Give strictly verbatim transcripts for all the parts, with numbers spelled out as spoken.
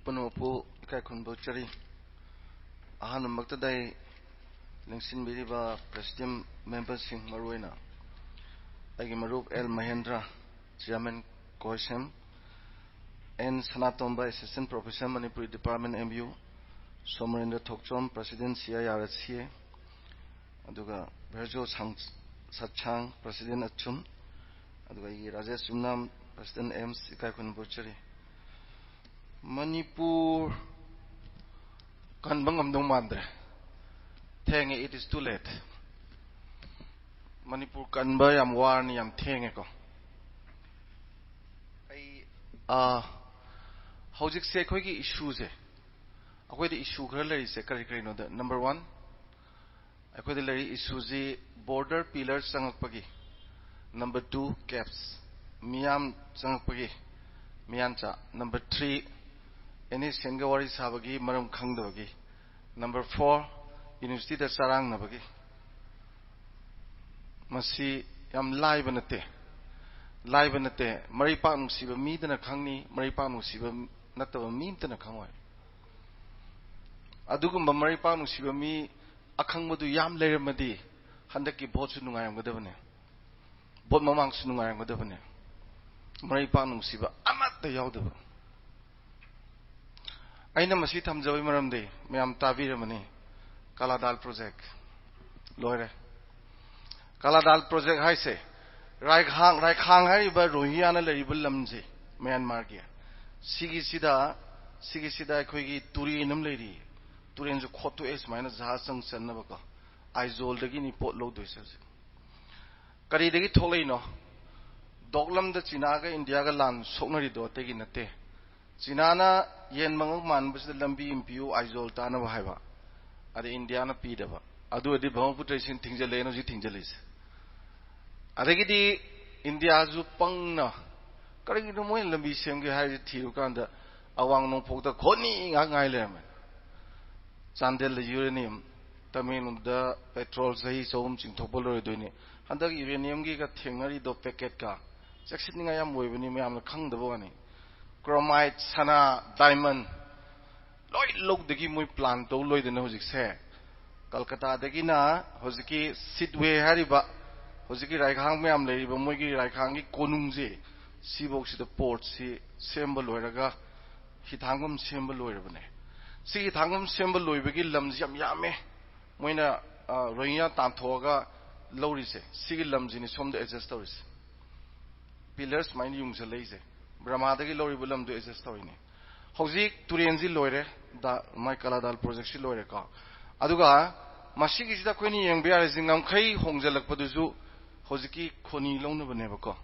ꯄꯨꯝꯅꯃꯛꯄꯨ ꯏꯀꯥꯏ ꯈꯨꯝꯅꯕ ꯎꯠꯆꯔꯤ꯫ ꯑꯍꯥꯟꯕꯃꯛꯇꯗ ꯑꯩ ꯂꯦꯡꯁꯤꯟꯕꯤꯔꯤꯕ ꯄ꯭ꯔꯦꯁꯤꯗꯤꯌꯝ ꯃꯦꯝꯕꯔꯁꯤꯡ, ꯃꯔꯨꯑꯣꯏꯅ ꯑꯩꯒꯤ ꯃꯔꯨꯞ L Mahendra, chairman Koisem, N Sanatomba, assistant professor, Manipuri department, M U, Somarendra Thokchom, president, C I R S C ꯑꯦ, ꯑꯗꯨꯒ ꯚꯦꯔꯖꯣ ꯁꯥꯡ-, ꯁꯠꯁꯥꯡ, ꯄ꯭ꯔꯦꯁꯤꯗꯦꯟ ꯑꯆꯨꯝ, ꯑꯗꯨꯒ ꯑꯩꯒꯤ ꯔꯥꯖꯦꯁ ꯌꯨꯝꯅꯥꯝ, ꯄ꯭ꯔꯦꯁꯤꯗꯦꯟ ꯑꯦꯝꯁ, ꯏꯀꯥꯏ ꯈꯨꯝꯅꯕ ꯎꯠꯆꯔꯤ꯫ ꯃꯅꯤꯄꯨꯔ ꯀꯟꯕ ꯉꯝꯗꯧ ꯃꯥꯟꯗ꯭ꯔꯦ꯫ ꯊꯦꯡꯉꯦ, it is too late꯫ Manipur ꯀꯟꯕ ꯌꯥꯝ ꯋꯥꯔꯅꯤ, ꯌꯥꯝ ꯊꯦꯡꯉꯦꯀꯣ꯫ ꯑꯩ, ꯑꯥ, ꯍꯧꯖꯤꯛꯁꯦ ꯑꯩꯈꯣꯏꯒꯤ ꯏꯁꯨꯁꯦ, ꯑꯩꯈꯣꯏꯗ ꯏꯁꯨ ꯈꯔ ꯂꯩꯔꯤꯁꯦ ꯀꯔꯤ ꯀꯔꯤꯅꯣꯗ, ꯅꯝꯕꯔ ꯋꯥꯟ, ꯑꯩꯈꯣꯏꯗ ꯂꯩꯔꯤ ꯏꯁꯨꯁꯤ ꯕꯣꯔꯗꯔ ꯄꯤꯂꯔ ꯆꯪꯉꯛꯄꯒꯤ, ꯅꯝꯕꯔ ꯇꯨ, ꯀꯦꯞꯁ, ꯃꯤꯌꯥꯝ ꯆꯪꯉꯛꯄꯒꯤ, ꯃꯤꯌꯥꯟꯆꯥ, ꯅꯝꯕꯔ ꯊ꯭ꯔꯤ, ꯑꯦꯟ ꯑꯦꯁ ꯑꯦꯟꯒ ꯋꯥꯔꯤ ꯁꯥꯕꯒꯤ ꯃꯔꯝ ꯈꯪꯗꯕꯒꯤ, ꯅꯝꯕꯔ ꯐꯣꯔ, ꯌꯨꯅꯤꯚꯔꯁꯤꯇꯤꯗ ꯆꯔꯥꯡꯅꯕꯒꯤ꯫ ꯃꯁꯤ ꯌꯥꯝ ꯂꯥꯏꯕ ꯅꯠꯇꯦ, ꯂꯥꯏꯕ ꯅꯠꯇꯦ꯫ ꯃꯔꯩꯄꯥꯛ ꯅꯨꯡꯁꯤꯕ ꯃꯤꯗꯅ ꯈꯪꯅꯤ, ꯃꯔꯩꯄꯥꯛ ꯅꯨꯡꯁꯤꯕ ꯅꯠꯇꯕ ꯃꯤ ꯑꯃꯇꯅ ꯈꯪꯉꯣꯏ꯫ ꯑꯗꯨꯒꯨꯝꯕ ꯃꯔꯩꯄꯥꯛ ꯅꯨꯡꯁꯤꯕ ꯃꯤ ꯑꯈꯪꯕꯗꯨ ꯌꯥꯝ ꯂꯩꯔꯝꯃꯗꯤ ꯍꯟꯗꯛꯀꯤ ꯚꯣꯠꯁꯨ ꯅꯨꯡꯉꯥꯏꯔꯝꯒꯗꯕꯅꯦ, ꯚꯣꯠ ꯃꯃꯥꯡꯁꯨ ꯅꯨꯡꯉꯥꯏꯔꯝꯒꯗꯕꯅꯦ꯫ ꯃꯔꯩꯄꯥꯛ ꯅꯨꯡꯁꯤꯕ ꯑꯃꯠꯇ ꯌꯥꯎꯗꯕ꯫ ꯑꯩꯅ ꯃꯁꯤ ꯊꯝꯖꯕꯒꯤ ꯃꯔꯝꯗꯤ ꯃꯌꯥꯝ ꯇꯥꯕꯤꯔꯝꯃꯅꯤ, ꯀꯥꯂꯥꯗꯥꯜ ꯄ꯭ꯔꯣꯖꯦꯛ ꯂꯣꯏꯔꯦ꯫ ꯀꯥꯂꯥꯗꯥꯜ ꯄ꯭ꯔꯣꯖꯦꯛ ꯍꯥꯏꯁꯦ ꯔꯥꯏꯈꯥꯡ, ꯔꯥꯏꯈꯥꯡ ꯍꯥꯏꯔꯤꯕ ꯔꯣꯍꯤꯡꯌꯥꯅ ꯂꯩꯔꯤꯕ ꯂꯝꯁꯦ, ꯃ꯭ꯌꯥꯟꯃꯥꯔꯒꯤ, ꯁꯤꯒꯤꯁꯤꯗ, ꯁꯤꯒꯤꯁꯤꯗ ꯑꯩꯈꯣꯏꯒꯤ ꯇꯨꯔꯦꯟ ꯑꯃ ꯂꯩꯔꯤ꯫ ꯇꯨꯔꯦꯟꯁꯨ ꯈꯣꯠꯇꯣꯛꯑꯦ ꯁꯨꯃꯥꯏꯅ ꯖꯍꯥꯖ ꯆꯪ ꯆꯟꯅꯕꯀꯣ, ꯑꯥꯏꯖꯣꯜꯗꯒꯤꯅꯤ ꯄꯣꯠ ꯂꯧꯗꯣꯏꯁꯦ ꯍꯧꯖꯤꯛ꯫ ꯀꯔꯤꯗꯒꯤ ꯊꯣꯛꯂꯛꯏꯅꯣ? ꯗꯣꯛꯂꯝꯗ ꯆꯤꯅꯥꯒ ꯏꯟꯗꯤꯌꯥꯒ ꯂꯥꯟ ꯁꯣꯛꯅꯔꯤꯗꯣ ꯑꯇꯩꯒꯤ ꯅꯠꯇꯦ꯫ ꯆꯤꯅꯥꯅ ꯌꯦꯟ ꯃꯉꯛ ꯃꯥꯟꯕꯁꯤꯗ ꯂꯝꯕꯤ ꯑꯃ ꯄꯤꯌꯨ, ꯑꯥꯏꯖꯣꯜ ꯇꯥꯅꯕ ꯍꯥꯏꯕ, ꯑꯗꯩ ꯏꯟꯗꯤꯌꯥꯅ ꯄꯤꯗꯕ꯫ ꯑꯗꯨ ꯑꯣꯏꯔꯗꯤ ꯕ꯭ꯔꯍꯃꯄꯨꯇ꯭ꯔ ꯏꯁꯤꯡ ꯊꯤꯡꯖꯤꯜꯂꯛꯑꯦꯅ ꯍꯧꯖꯤꯛ ꯊꯤꯡꯖꯤꯜꯂꯤꯁꯦ꯫ ꯑꯗꯒꯤꯗꯤ ꯏꯟꯗꯤꯌꯥꯁꯨ ꯄꯪꯅ, ꯀꯔꯤꯒꯤꯅꯣ ꯃꯣꯏꯅ ꯂꯝꯕꯤ ꯁꯦꯝꯒꯦ ꯍꯥꯏꯔꯤꯁꯦ ꯊꯤꯔꯨꯀꯥꯟꯗ ꯑꯋꯥꯡ ꯅꯣꯡꯄꯣꯛꯇ ꯈꯣꯠꯅꯤ ꯉꯥꯏꯍꯥꯛ ꯉꯥꯏ ꯂꯩꯔꯝꯃꯦ꯫ ꯆꯥꯟꯗꯦꯜꯗ ꯌꯨꯔꯦꯅꯤꯌꯝ, ꯇꯃꯦꯡꯂꯣꯡꯗ ꯄꯦꯇ꯭ꯔꯣꯜ ꯆꯍꯤ ꯆꯍꯨꯝ ꯆꯤꯡꯊꯣꯛꯄ ꯂꯣꯏꯗꯣꯏꯅꯤ꯫ ꯍꯟꯗꯛ ꯌꯨꯔꯦꯅꯤꯌꯝꯒꯤꯒ ꯊꯦꯡꯅꯔꯤꯗꯣ ꯄꯦꯀꯦꯠꯀ ꯆꯦꯛꯁꯤꯟꯅꯤꯡꯉꯥꯏ ꯌꯥꯝ ꯑꯣꯏꯕꯅꯤ, ꯃꯌꯥꯝꯅ ꯈꯪꯗꯕ ꯋꯥꯅꯤ꯫ ꯀ꯭ꯔꯣꯃꯥꯏꯠ, ꯁꯅꯥ, ꯗꯥꯏꯃꯟ, ꯂꯣꯏ ꯂꯧꯗꯒꯤ ꯃꯣꯏ ꯄ꯭ꯂꯥꯟ ꯇꯧ ꯂꯣꯏꯗꯅ ꯍꯧꯖꯤꯛꯁꯦ ꯀꯜꯀꯇꯥꯗꯒꯤꯅ ꯍꯧꯖꯤꯛꯀꯤ ꯁꯤꯠꯋꯦ ꯍꯥꯏꯔꯤꯕ, ꯍꯧꯖꯤꯛꯀꯤ ꯔꯥꯏꯈꯥꯡ ꯃꯌꯥꯝ ꯂꯩꯔꯤꯕ ꯃꯣꯏꯒꯤ ꯔꯥꯏꯈꯥꯡꯒꯤ ꯀꯣꯅꯨꯡꯁꯦ, ꯁꯤꯐꯧꯁꯤꯗ ꯄꯣꯔꯠꯁꯤ ꯁꯦꯝꯕ ꯂꯣꯏꯔꯒ ꯍꯤꯊꯥꯡꯐꯝ ꯁꯦꯝꯕ ꯂꯣꯏꯔꯕꯅꯦ꯫ ꯁꯤ ꯍꯤꯊꯥꯡꯐꯝ ꯁꯦꯝꯕ ꯂꯣꯏꯕꯒꯤ ꯂꯝꯁꯤ ꯌꯥꯝ ꯌꯥꯝꯃꯦ꯫ ꯃꯣꯏꯅ, ꯑ, ꯔꯣꯍꯤꯡꯌꯥ ꯇꯥꯟꯊꯣꯛꯑꯒ ꯂꯧꯔꯤꯁꯦ, ꯁꯤꯒꯤ ꯂꯝꯁꯤꯅꯤ ꯁꯣꯝꯗ ꯑꯦꯗꯖꯁ ꯇꯧꯔꯤꯁꯦ꯫ ꯄꯤꯂꯔ ꯁꯨꯃꯥꯏꯅ ꯌꯨꯡꯁꯜꯂꯛꯏꯁꯦ, ꯕ꯭ꯔꯍꯃꯥꯗꯒꯤ ꯂꯧꯔꯤꯕ ꯂꯝꯗꯣ ꯑꯦꯗꯖꯁ ꯇꯧꯔꯤꯅꯤ꯫ ꯍꯧꯖꯤꯛ ꯇꯨꯔꯦꯟꯁꯤ ꯂꯣꯏꯔꯦ, ꯗ-, ꯃꯥꯏ ꯀꯂꯥꯗꯥꯜ ꯄ꯭ꯔꯣꯖꯦꯛꯁꯤ ꯂꯣꯏꯔꯦꯀꯣ꯫ ꯑꯗꯨꯒ ꯃꯁꯤꯒꯤꯁꯤꯗ ꯑꯩꯈꯣꯏꯅ ꯌꯦꯡꯕ ꯌꯥꯔꯤꯁꯤ, ꯉꯝꯈꯩ ꯍꯣꯡꯖꯜꯂꯛꯄꯗꯨꯁꯨ ꯍꯧꯖꯤꯛꯀꯤ ꯈꯣꯅꯤ ꯂꯧꯅꯕꯅꯦꯕꯀꯣ꯫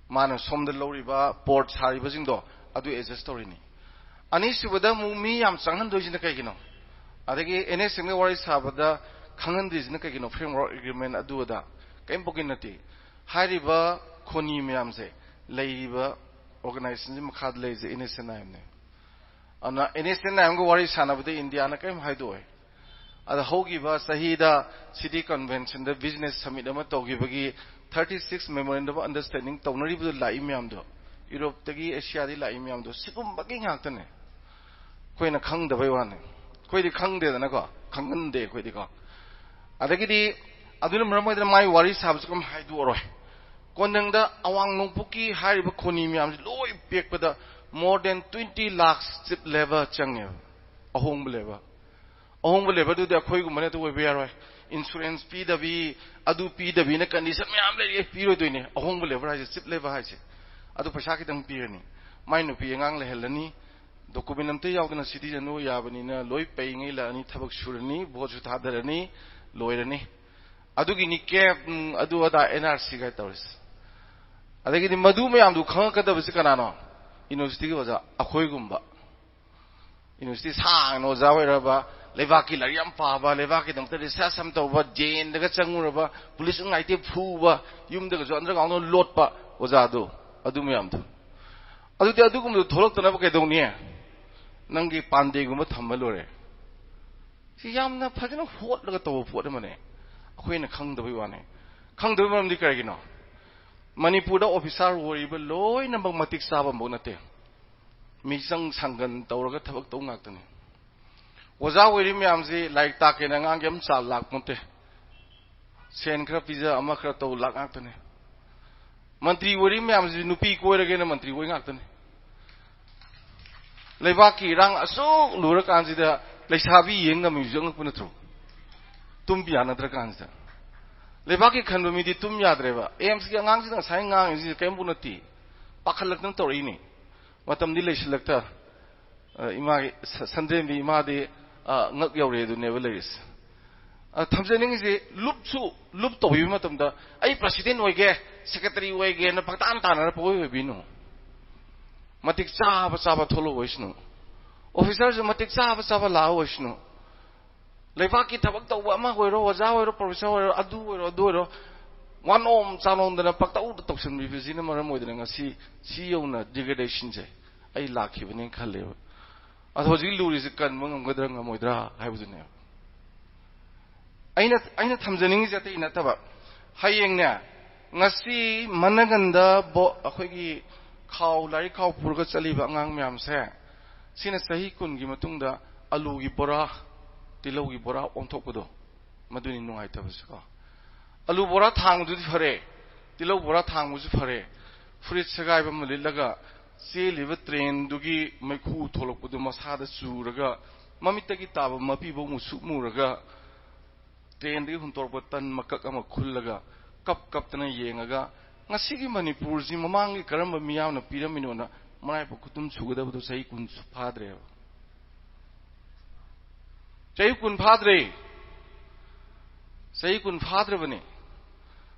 ꯃꯥꯅ ꯁꯣꯝꯗ ꯂꯧꯔꯤꯕ ꯄꯣꯔꯠ ꯁꯥꯔꯤꯕꯁꯤꯡꯗꯣ, ꯑꯗꯨ ꯑꯦꯗꯖꯁ ꯇꯧꯔꯤꯅꯤ꯫ ꯑꯅꯤꯁꯨꯕꯗ ꯑꯃꯨꯛ ꯃꯤ ꯌꯥꯝ ꯆꯪꯍꯟꯗꯣꯏꯁꯤꯅ ꯀꯩꯒꯤꯅꯣ? ꯑꯗꯒꯤ ꯑꯦꯟ ꯑꯦꯁ ꯑꯦꯝꯒ ꯋꯥꯔꯤ ꯁꯥꯕꯗ ꯈꯪꯍꯟꯗ꯭ꯔꯤꯁꯤꯅ ꯀꯩꯒꯤꯅꯣ? ꯐ꯭ꯔꯦꯝꯋꯥꯔꯛ ꯑꯦꯒ꯭ꯔꯤꯃꯦꯟ ꯑꯗꯨ ꯑꯗꯥ ꯀꯔꯤꯝ ꯄꯣꯛꯀꯤ ꯅꯠꯇꯦ꯫ ꯍꯥꯏꯔꯤꯕ ꯈꯣꯅꯤ ꯃꯌꯥꯝꯁꯦ, ꯂꯩꯔꯤꯕ ꯑꯣꯔꯒꯅꯥꯏꯖꯦꯁꯟꯁꯤ ꯃꯈꯥꯗ ꯂꯩꯔꯤꯁꯦ ꯑꯦꯟ ꯑꯦꯁ ꯑꯦꯟ ꯑꯥꯏ ꯑꯦꯝꯅꯦ꯫ ꯑꯗꯨꯅ ꯑꯦꯟ ꯑꯦꯁ ꯑꯦꯟ ꯑꯥꯏ ꯑꯦꯝꯒ ꯋꯥꯔꯤ ꯁꯥꯟꯅꯕꯗ ꯏꯟꯗꯤꯌꯥꯅ ꯀꯔꯤꯝ ꯍꯥꯏꯗꯣꯛꯑꯣꯏ꯫ ꯑꯗ ꯍꯧꯈꯤꯕ ꯆꯍꯤꯗ ꯁꯤꯇꯤ ꯀꯟꯚꯦꯟꯁꯟꯗ ꯕꯤꯖꯤꯅꯦꯁ ꯁꯃꯤꯠ ꯑꯃ ꯇꯧꯈꯤꯕꯒꯤ thirty six memorandum of understanding ꯇꯧꯅꯔꯤꯕꯗ ꯂꯥꯛꯏ ꯃꯌꯥꯝꯗꯣ, ꯌꯨꯔꯣꯞꯇꯒꯤ ꯑꯦꯁꯤꯌꯥꯗꯒꯤ ꯂꯥꯛꯏ ꯃꯌꯥꯝꯗꯣ, ꯁꯤꯒꯨꯝꯕꯒꯤ ꯉꯥꯛꯇꯅꯦ꯫ ꯑꯩꯈꯣꯏꯅ ꯈꯪꯗꯕꯩ ꯋꯥꯅꯤ꯫ ꯑꯩꯈꯣꯏꯗꯤ ꯈꯪꯗꯦꯗꯅꯀꯣ, ꯈꯪꯍꯟꯗꯦ ꯑꯩꯈꯣꯏꯗꯤꯀꯣ꯫ ꯑꯗꯒꯤꯗꯤ ꯑꯗꯨꯅ ꯃꯔꯝ ꯑꯣꯏꯗꯅ ꯃꯥꯏ ꯋꯥꯔꯤ ꯁꯥꯕꯁꯨ ꯀꯝ ꯍꯥꯏꯗꯣꯛꯑꯔꯣꯏ꯫ ꯀꯣꯟꯅꯪꯗ ꯑꯋꯥꯡ ꯅꯣꯡꯄꯣꯛꯀꯤ ꯍꯥꯏꯔꯤꯕ ꯈꯣꯅꯤ ꯃꯌꯥꯝꯁꯤ ꯂꯣꯏ ꯄꯦꯛꯄꯗ more than twenty lakhs cheap labour ꯆꯪꯉꯦꯕ꯫ ꯑꯍꯣꯡꯕ ꯂꯦꯕꯔ꯫ ꯑꯍꯣꯡꯕ ꯂꯦꯕꯔꯗꯨꯗꯤ ꯑꯩꯈꯣꯏꯒꯨꯝꯕ ꯅꯠꯇ ꯑꯣꯏꯕ ꯌꯥꯔꯣꯏ꯫ ꯏꯟꯁꯨꯔꯦꯟꯁ ꯄꯤꯗꯕꯤ, ꯑꯗꯨ ꯄꯤꯗꯕꯤꯅ ꯀꯟꯗꯤꯁꯟ ꯃꯌꯥꯝ ꯂꯩꯔꯤ, ꯄꯤꯔꯣꯏꯗꯣꯏꯅꯦ꯫ ꯑꯍꯣꯡꯕ ꯂꯦꯕꯔ ꯍꯥꯏꯁꯦ, ꯆꯤꯞ ꯂꯦꯕꯔ ꯍꯥꯏꯁꯦ꯫ ꯑꯗꯨ ꯄꯩꯁꯥ ꯈꯤꯇꯪ ꯄꯤꯔꯅꯤ, ꯃꯥꯏ ꯅꯨꯄꯤ ꯑꯉꯥꯡ ꯂꯩꯍꯜꯂꯅꯤ, ꯗꯣꯀꯨꯃꯦꯟ ꯑꯝꯇ ꯌꯥꯎꯗꯅ ꯁꯤꯇꯤꯖꯟ ꯑꯣꯏ ꯌꯥꯕꯅꯤꯅ ꯂꯣꯏ ꯄꯩꯉꯩ ꯂꯥꯛꯑꯅꯤ, ꯊꯕꯛ ꯁꯨꯔꯅꯤ, ꯚꯣꯠꯁꯨ ꯊꯥꯗꯔꯅꯤ, ꯂꯣꯏꯔꯅꯤ꯫ ꯑꯗꯨꯒꯤꯅꯤ ꯀꯦꯞ, ꯎꯝ, ꯑꯗꯨ ꯑꯗꯥ ꯑꯦꯟ ꯑꯥꯔ ꯁꯤ ꯀꯥꯏ ꯇꯧꯔꯤꯁꯦ꯫ ꯑꯗꯒꯤꯗꯤ ꯃꯗꯨ ꯃꯌꯥꯝꯗꯨ ꯈꯪꯉꯛꯀꯗꯕꯁꯤ ꯀꯅꯥꯅꯣ? ꯌꯨꯅꯤꯚꯔꯁꯤꯇꯤꯒꯤ ꯑꯣꯖꯥ ꯑꯩꯈꯣꯏꯒꯨꯝꯕ꯫ ꯌꯨꯅꯤꯚꯔꯁꯤꯇꯤ ꯁꯥꯡꯅ ꯑꯣꯖꯥ ꯑꯣꯏꯔꯕ, ꯂꯩꯕꯥꯛꯀꯤ ꯂꯥꯏꯔꯤꯛ ꯌꯥꯝ ꯄꯥꯕ, ꯂꯩꯕꯥꯛꯀꯤꯗꯃꯛꯇ ꯔꯤꯁꯔꯁ ꯌꯥꯝ ꯇꯧꯕ, ꯖꯦ ꯑꯦꯟꯗꯒ ꯆꯪꯉꯨꯔꯕ, ꯄꯨꯂꯤꯁ ꯉꯥꯏꯇꯦ ꯐꯨꯕ, ꯌꯨꯝꯗꯒꯁꯨ ꯑꯟꯗꯔꯒ꯭ꯔꯥꯎꯟꯗ ꯂꯣꯠꯄ ꯑꯣꯖꯥꯗꯣ, ꯑꯗꯨ ꯃꯌꯥꯝꯗꯣ꯫ ꯑꯗꯨꯗꯤ ꯑꯗꯨꯒꯨꯝꯕꯗꯣ ꯊꯣꯛꯂꯛꯇꯅꯕ ꯀꯩꯗꯧꯅꯤ? ꯅꯪꯒꯤ ꯄꯥꯟꯗꯦꯒꯨꯝꯕ ꯊꯝꯃ ꯂꯣꯏꯔꯦ꯫ ꯁꯤ ꯌꯥꯝꯅ ꯐꯖꯅ ꯍꯣꯠꯂꯒ ꯇꯧꯕ ꯄꯣꯠ ꯑꯃꯅꯦ꯫ ꯑꯩꯈꯣꯏꯅ ꯈꯪꯗꯕꯩ ꯋꯥꯅꯦ꯫ ꯈꯪꯗꯕꯩ ꯃꯔꯝꯗꯤ ꯀꯔꯤꯒꯤꯅꯣ? ꯃꯅꯤꯄꯨꯔꯗ ꯑꯣꯐꯤꯁꯥꯔ ꯑꯣꯏꯔꯤꯕ ꯂꯣꯏꯅꯃꯛ ꯃꯇꯤꯛ ꯆꯥꯕ ꯑꯃꯐꯥꯎ ꯅꯠꯇꯦ꯫ ꯃꯤꯆꯪ ꯁꯪꯒꯟ ꯇꯧꯔꯒ ꯊꯕꯛ ꯇꯧ ꯉꯥꯛꯇꯅꯤ꯫ ꯑꯣꯖꯥ ꯑꯣꯏꯔꯤ ꯃꯌꯥꯝꯁꯤ ꯂꯥꯏꯔꯤꯛ ꯇꯥꯛꯀꯦꯅ ꯑꯉꯥꯡꯒꯤ ꯑꯃ ꯆꯥ ꯂꯥꯛꯄ ꯅꯠꯇꯦ꯫ ꯁꯦꯟ ꯈꯔ ꯄꯤꯖ, ꯑꯃ ꯈꯔ ꯇꯧ, ꯂꯥꯛ ꯉꯥꯛꯇꯅꯤ꯫ ꯃꯟꯇ꯭ꯔꯤ ꯑꯣꯏꯔꯤ ꯃꯌꯥꯝꯁꯤ ꯅꯨꯄꯤ ꯀꯣꯏꯔꯒꯦꯅ ꯃꯟꯇ꯭ꯔꯤ ꯑꯣꯏ ꯉꯥꯛꯇꯅꯤ꯫ ꯂꯩꯕꯥꯛꯀꯤ ꯏꯔꯥꯡ ꯑꯁꯨꯛ ꯂꯨꯔꯀꯥꯟꯁꯤꯗ ꯂꯩꯁꯥꯕꯤ ꯌꯦꯡ ꯉꯝꯃꯤꯕꯁꯨ ꯑꯉꯛꯄ ꯅꯠꯇ꯭ꯔꯣ? ꯇꯨꯝꯕ ꯌꯥꯅꯗ꯭ꯔꯀꯥꯟꯁꯤꯗ꯫ ꯂꯩꯕꯥꯛꯀꯤ ꯈꯟꯕ ꯃꯤꯗꯤ ꯇꯨꯝ ꯌꯥꯗ꯭ꯔꯦꯕ꯫ ꯑꯦꯝꯁꯀꯤ ꯑꯉꯥꯡꯁꯤꯅ ꯉꯁꯥꯏ ꯉꯥꯡꯉꯤꯁꯤ ꯀꯔꯤꯝꯕꯨ ꯅꯠꯇꯦ꯫ ꯄꯥꯈꯠꯂꯛꯇꯅ ꯇꯧꯔꯛꯏꯅꯤ꯫ ꯃꯇꯝꯗꯤ ꯂꯩꯁꯤꯜꯂꯛꯇ꯫ ꯑ, ꯏꯃꯥꯒꯤ ꯁ-, ꯁꯟꯗ꯭ꯔꯦꯝꯕꯤ ꯏꯃꯥꯗꯤ, ꯑ, ꯉꯛ ꯌꯧꯔꯦ ꯑꯗꯨꯅꯦꯕ ꯂꯩꯔꯤꯁꯦ꯫ ꯑ, ꯊꯝꯖꯅꯤꯡꯉꯤꯁꯦ, ꯂꯨꯞꯁꯨ ꯂꯨꯞ ꯇꯧꯕꯤꯕ ꯃꯇꯝꯗ, "ꯑꯩ ꯄ꯭ꯔꯁꯤꯗꯦꯟ ꯑꯣꯏꯒꯦ, ꯁꯦꯀ꯭ꯔꯦꯇꯔꯤ ꯑꯣꯏꯒꯦꯅ ꯄꯪꯇꯥꯟ ꯇꯥꯟꯅꯔ ꯄꯪꯑꯣꯏ ꯑꯣꯏꯕꯤꯅꯨ꯫ ꯃꯇꯤꯛ ꯆꯥꯕ ꯆꯥꯕ ꯊꯣꯛꯂꯛꯑꯣ ꯑꯣꯏꯁꯅꯨ꯫ ꯑꯣꯐꯤꯁꯥꯔꯁꯨ ꯃꯇꯤꯛ ꯆꯥꯕ ꯆꯥꯕ ꯂꯥꯛꯑꯣ ꯑꯣꯏꯁꯅꯨ꯫ ꯂꯩꯕꯥꯛꯀꯤ ꯊꯕꯛ ꯇꯧꯕ ꯑꯃ ꯑꯣꯏꯔꯣ, ꯑꯣꯖꯥ ꯑꯣꯏꯔꯣ, ꯄ꯭ꯔꯣꯐꯦꯁꯔ ꯑꯣꯏꯔꯣ, ꯑꯗꯨ ꯑꯣꯏꯔꯣ, ꯑꯗꯨ ꯑꯣꯏꯔꯣ, ꯋꯥꯅꯣꯝ ꯆꯥꯅꯣꯝꯗꯅ ꯄꯪꯇꯧꯗ ꯇꯧꯁꯤꯟꯕꯤꯕꯁꯤꯅ ꯃꯔꯝ ꯑꯣꯏꯗꯅ ꯉꯁꯤ ꯁꯤ ꯌꯧꯅ ꯗꯤꯒ꯭ꯔꯦꯗꯦꯁꯟꯁꯦ ꯑꯩ ꯂꯥꯛꯈꯤꯕꯅꯦꯅ ꯈꯜꯂꯦꯕ꯫ ꯑꯗꯣ ꯍꯧꯖꯤꯛ ꯂꯨꯔꯤꯁꯦ ꯀꯟꯕ ꯉꯝꯒꯗ꯭ꯔꯥ ꯉꯝꯃꯣꯏꯗ꯭ꯔꯥ ꯍꯥꯏꯕꯗꯨꯅꯦꯕ꯫ ꯑꯩꯅ, ꯑꯩꯅ ꯊꯝꯖꯅꯤꯡꯉꯤꯁꯦ ꯑꯇꯩ ꯅꯠꯇꯕ, ꯍꯌꯦꯡꯅꯦ, ꯉꯁꯤ ꯃꯅꯒꯟꯗ ꯕꯣ-, ꯑꯩꯈꯣꯏꯒꯤ ꯈꯥꯎ, ꯂꯥꯏꯔꯤꯛ ꯈꯥꯎ ꯄꯨꯔꯒ ꯆꯠꯂꯤꯕ ꯑꯉꯥꯡ ꯃꯌꯥꯝꯁꯦ, ꯁꯤꯅ ꯆꯍꯤ ꯀꯨꯟꯒꯤ ꯃꯇꯨꯡꯗ ꯑꯂꯨꯒꯤ ꯕꯣꯔꯥ, ꯇꯤꯜꯍꯧꯒꯤ ꯕꯣꯔꯥ ꯑꯣꯟꯊꯣꯛꯄꯗꯣ, ꯃꯗꯨꯅꯤ ꯅꯨꯡꯉꯥꯏꯇꯕꯁꯤꯀꯣ꯫ ꯑꯂꯨ ꯕꯣꯔꯥ ꯊꯥꯡꯕꯗꯨꯗꯤ ꯐꯔꯦ, ꯇꯤꯜꯍꯧ ꯕꯣꯔꯥ ꯊꯥꯡꯕꯁꯨ ꯐꯔꯦ, ꯐꯨꯔꯤꯠ ꯁꯦꯒꯥꯏꯕ ꯑꯃ ꯂꯤꯠꯂꯒ ꯆꯦꯜꯂꯤꯕ ꯇ꯭ꯔꯦꯟꯗꯨꯒꯤ ꯃꯩꯈꯨ ꯊꯣꯛꯂꯛꯄꯗꯨ ꯃꯁꯥꯗ ꯆꯨꯔꯒ, ꯃꯃꯤꯠꯇꯒꯤ ꯇꯥꯕ ꯃꯄꯤꯐꯧ ꯃꯨꯁꯨꯛ ꯃꯨꯔꯒ, ꯇ꯭ꯔꯦꯟꯗꯒꯤ ꯍꯨꯟꯇꯣꯔꯛꯄ ꯇꯟ ꯃꯀꯛ ꯑꯃ ꯈꯨꯜꯂꯒ, ꯀꯞ ꯀꯞꯇꯅ ꯌꯦꯡꯉꯒ, "ꯉꯁꯤꯒꯤ ꯃꯅꯤꯄꯨꯔꯁꯤ ꯃꯃꯥꯡꯒꯤ ꯀꯔꯝꯕ ꯃꯤꯌꯥꯝꯅ ꯄꯤꯔꯝꯃꯤꯅꯣꯅ" ꯃꯔꯥꯏꯕꯛ ꯈꯨꯇꯨꯝ ꯁꯨꯒꯗꯕꯗꯨ ꯆꯍꯤ ꯀꯨꯟ ꯐꯥꯗ꯭ꯔꯦꯕ꯫ ꯆꯍꯤ ꯀꯨꯟ ꯐꯥꯗ꯭ꯔꯦ꯫ ꯆꯍꯤ ꯀꯨꯟ ꯐꯥꯗ꯭ꯔꯕꯅꯤ꯫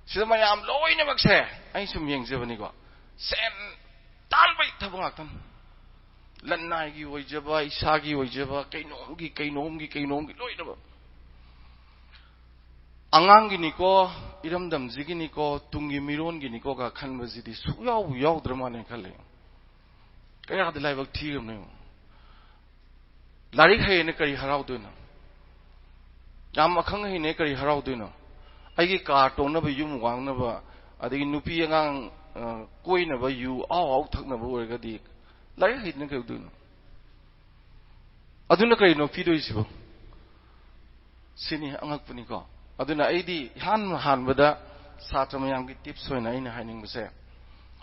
ꯁꯤꯗ ꯃꯌꯥꯝ ꯂꯣꯏꯅꯃꯛꯁꯦ, ꯑꯩ ꯁꯨꯝ ꯌꯦꯡꯖꯕꯅꯤꯀꯣ, ꯁꯦꯟ ꯇꯥꯟꯕꯩ ꯊꯕꯛ ꯉꯥꯛꯇꯅꯤ꯫ ꯂꯟꯅꯥꯏꯒꯤ ꯑꯣꯏꯖꯕ, ꯏꯁꯥꯒꯤ ꯑꯣꯏꯖꯕ, ꯀꯩꯅꯣꯝꯒꯤ, ꯀꯩꯅꯣꯝꯒꯤ, ꯀꯩꯅꯣꯝꯒꯤ ꯂꯣꯏꯅꯃꯛ꯫ ꯑꯉꯥꯡꯒꯤꯅꯤꯀꯣ, ꯏꯔꯝꯗꯝꯁꯤꯒꯤꯅꯤꯀꯣ, ꯇꯨꯡꯒꯤ ꯃꯤꯔꯣꯟꯒꯤꯅꯤꯀꯣꯒ ꯈꯟꯕꯁꯤꯗꯤ ꯁꯨꯛꯌꯥꯎꯕꯨ ꯌꯥꯎꯗ꯭ꯔ ꯃꯥꯜꯂꯦ ꯈꯜꯂꯦ꯫ ꯀꯌꯥꯗꯤ ꯂꯥꯏꯕꯛ ꯊꯤꯈ꯭ꯔꯕꯅꯦ ꯌꯦꯡꯉꯣ꯫ ꯂꯥꯏꯔꯤꯛ ꯍꯩꯌꯦꯅ ꯀꯔꯤ ꯍꯔꯥꯎꯗꯣꯏꯅꯣ? ꯌꯥꯝ ꯑꯈꯪ ꯑꯍꯩꯅꯦ ꯀꯔꯤ ꯍꯔꯥꯎꯗꯣꯏꯅꯣ? ꯑꯩꯒꯤ ꯀꯥꯔ ꯇꯣꯡꯅꯕ, ꯌꯨꯝ ꯋꯥꯡꯅꯕ, ꯑꯗꯒꯤ ꯅꯨꯄꯤ ꯑꯉꯥꯡ, ꯑ, ꯀꯣꯏꯅꯕ, ꯌꯨ ꯑꯍꯥꯎ ꯑꯍꯥꯎ ꯊꯛꯅꯕ ꯑꯣꯏꯔꯒꯗꯤ ꯂꯥꯏꯔꯤꯛ ꯍꯩꯗꯅ ꯀꯩꯗꯧꯗꯣꯏꯅꯣ? ꯑꯗꯨꯅ ꯀꯔꯤꯅꯣ ꯄꯤꯗꯣꯏꯁꯤꯕꯣ? ꯁꯤꯅꯤ ꯑꯉꯛꯄꯅꯤꯀꯣ꯫ ꯑꯗꯨꯅ ꯑꯩꯗꯤ ꯏꯍꯥꯟ ꯍꯥꯟꯕꯗ ꯁꯥꯇ꯭ꯔ ꯃꯌꯥꯝꯒꯤ ꯇꯤꯞꯁ ꯑꯣꯏꯅ ꯑꯩꯅ ꯍꯥꯏꯅꯤꯡꯕꯁꯦ,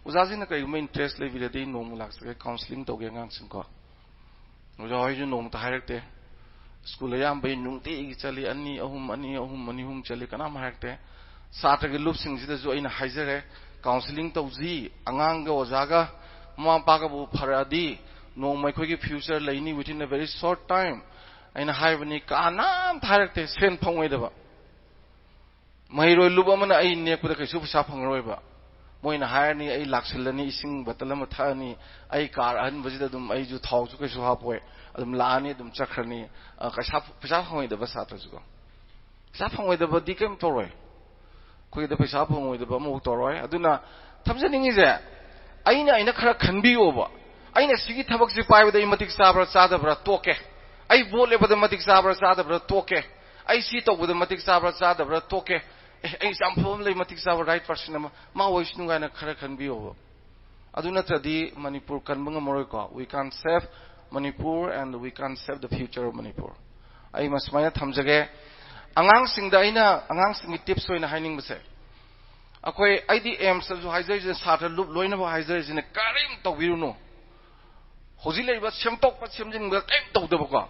ꯑꯣꯖꯥꯁꯤꯡꯅ ꯀꯔꯤꯒꯨꯝꯕ ꯏꯟꯇꯔꯦꯁ ꯂꯩꯕꯤꯔꯗꯤ ꯅꯣꯡꯃ ꯂꯥꯛꯆꯒꯦ, ꯀꯥꯎꯟꯁꯤꯂꯤꯡ ꯇꯧꯒꯦ ꯑꯉꯥꯡꯁꯤꯡꯀꯣ꯫ ꯑꯣꯖꯥ ꯍꯣꯏꯁꯨ ꯅꯣꯡꯃꯇ ꯍꯥꯏꯔꯛꯇꯦ꯫ ꯁ꯭ꯀꯨꯜ ꯑꯌꯥꯝꯕ ꯅꯨꯡꯇꯤꯒꯤ ꯆꯠꯂꯤ, ꯑꯅꯤ ꯑꯍꯨꯝ, ꯑꯅꯤ ꯑꯍꯨꯝ, ꯑꯅꯤ ꯑꯍꯨꯝ ꯆꯠꯂꯤ, ꯀꯅꯥꯝ ꯍꯥꯏꯔꯛꯇꯦ꯫ ꯁꯥꯇ꯭ꯔꯒꯤ ꯂꯨꯞꯁꯤꯡꯁꯤꯗꯁꯨ ꯑꯩꯅ ꯍꯥꯏꯖꯔꯦ, ꯀꯥꯎꯟꯁꯤꯂꯤꯡ ꯇꯧꯁꯤ, ꯑꯉꯥꯡꯒ ꯑꯣꯖꯥꯒ ꯃꯃꯥ ꯃꯄꯥꯒꯕꯨ ꯐꯔꯛꯑꯗꯤ ꯅꯣꯡꯃ ꯑꯩꯈꯣꯏꯒꯤ ꯐ꯭ꯌꯨꯆꯔ ꯂꯩꯅꯤ, within a very short time꯫ ꯑꯩꯅ ꯍꯥꯏꯕꯅꯤ, ꯀꯅꯥꯝꯇ ꯍꯥꯏꯔꯛꯇꯦ꯫ ꯁꯦꯟ ꯐꯪꯉꯣꯏꯗꯕ꯫ ꯃꯍꯩꯔꯣꯏ ꯂꯨꯞ ꯑꯃꯅ ꯑꯩ ꯅꯦꯛꯄꯗ ꯀꯩꯁꯨ ꯄꯩꯁꯥ ꯐꯪꯉꯔꯣꯏꯕ꯫ ꯃꯣꯏꯅ ꯍꯥꯏꯔꯅꯤ, ꯑꯩ ꯂꯥꯛꯁꯤꯜꯂꯅꯤ, ꯏꯁꯤꯡ ꯕꯇꯜ ꯑꯃ ꯊꯛꯑꯅꯤ, ꯑꯩ ꯀꯥꯔ ꯑꯍꯟꯕꯁꯤꯗ ꯑꯗꯨꯝ, ꯑꯩꯁꯨ ꯊꯥꯎꯁꯨ ꯀꯩꯁꯨ ꯍꯥꯞꯄꯣꯏ, ꯑꯗꯨꯝ ꯂꯥꯛꯑꯅꯤ, ꯑꯗꯨꯝ ꯆꯠꯈ꯭ꯔꯅꯤ꯫ ꯑ, ꯄꯩꯁꯥ, ꯄꯩꯁꯥ ꯐꯪꯉꯣꯏꯗꯕ ꯁꯥꯇ꯭ꯔꯁꯨꯀꯣ꯫ ꯄꯩꯁꯥ ꯐꯪꯉꯣꯏꯗꯕꯗꯤ ꯀꯩꯝ ꯇꯧꯔꯣꯏ꯫ ꯑꯩꯈꯣꯏꯒꯤꯗ ꯄꯩꯁꯥ ꯐꯪꯉꯣꯏꯗꯕ ꯑꯃꯐꯥꯎ ꯇꯧꯔꯣꯏ꯫ ꯑꯗꯨꯅ ꯊꯝꯖꯅꯤꯡꯉꯤꯁꯦ, ꯑꯩꯅ, ꯑꯩꯅ ꯈꯔ ꯈꯟꯕꯤꯌꯣꯕ꯫ ꯑꯩꯅ ꯁꯤꯒꯤ ꯊꯕꯛꯁꯦ ꯄꯥꯏꯕꯗ ꯑꯩ ꯃꯇꯤꯛ ꯆꯥꯕ꯭ꯔꯥ ꯆꯥꯗꯕ꯭ꯔꯥ ꯇꯣꯛꯀꯦ꯫ ꯑꯩ ꯚꯣꯠ ꯂꯦꯞꯄꯗ ꯃꯇꯤꯛ ꯆꯥꯕ꯭ꯔꯥ ꯆꯥꯗꯕ꯭ꯔꯥ ꯇꯣꯛꯀꯦ꯫ ꯑꯩ ꯁꯤ ꯇꯧꯕꯗ ꯃꯇꯤꯛ ꯆꯥꯕ꯭ꯔꯥ ꯆꯥꯗꯕ꯭ꯔꯥ ꯇꯣꯛꯀꯦ꯫ ꯑꯦ, ꯑꯩ ꯌꯥꯝ ꯐꯕ ꯑꯃ ꯂꯩ, ꯃꯇꯤꯛ ꯆꯥꯕ ꯔꯥꯏꯠ ꯄꯥꯔꯁꯟ ꯑꯃ, ꯃꯥ ꯑꯣꯏꯁꯅꯨ ꯀꯥꯏꯅ ꯈꯔ ꯈꯟꯕꯤꯌꯣꯕ꯫ ꯑꯗꯨ ꯅꯠꯇ꯭ꯔꯗꯤ ꯃꯅꯤꯄꯨꯔ ꯀꯟꯕ ꯉꯝꯃꯔꯣꯏꯀꯣ꯫ We can't save Manipur and we can't save the future of Manipur. ꯑꯩ ꯃꯁꯨꯃꯥꯏꯅ ꯊꯝꯖꯒꯦ꯫ ꯑꯉꯥꯡꯁꯤꯡꯗ ꯑꯩꯅ, ꯑꯉꯥꯡꯁꯤꯡꯒꯤ ꯇꯤꯞꯁ ꯑꯣꯏꯅ ꯍꯥꯏꯅꯤꯡꯕꯁꯦ, ꯑꯩꯈꯣꯏ, ꯑꯩꯗꯤ ꯑꯦꯝꯁꯇꯁꯨ ꯍꯥꯏꯖꯔꯤꯁꯦ, ꯁꯥꯇ꯭ꯔ ꯂꯨꯞ ꯂꯣꯏꯅꯃꯛ ꯍꯥꯏꯖꯔꯤꯁꯤꯅ, ꯀꯔꯤꯝ ꯇꯧꯕꯤꯔꯨꯅꯨ꯫ ꯍꯧꯖꯤꯛ ꯂꯩꯔꯤꯕ ꯁꯦꯝꯗꯣꯛꯄ ꯁꯦꯝꯖꯤꯟꯕ ꯀꯔꯤꯝ ꯇꯧꯗꯕꯀꯣ,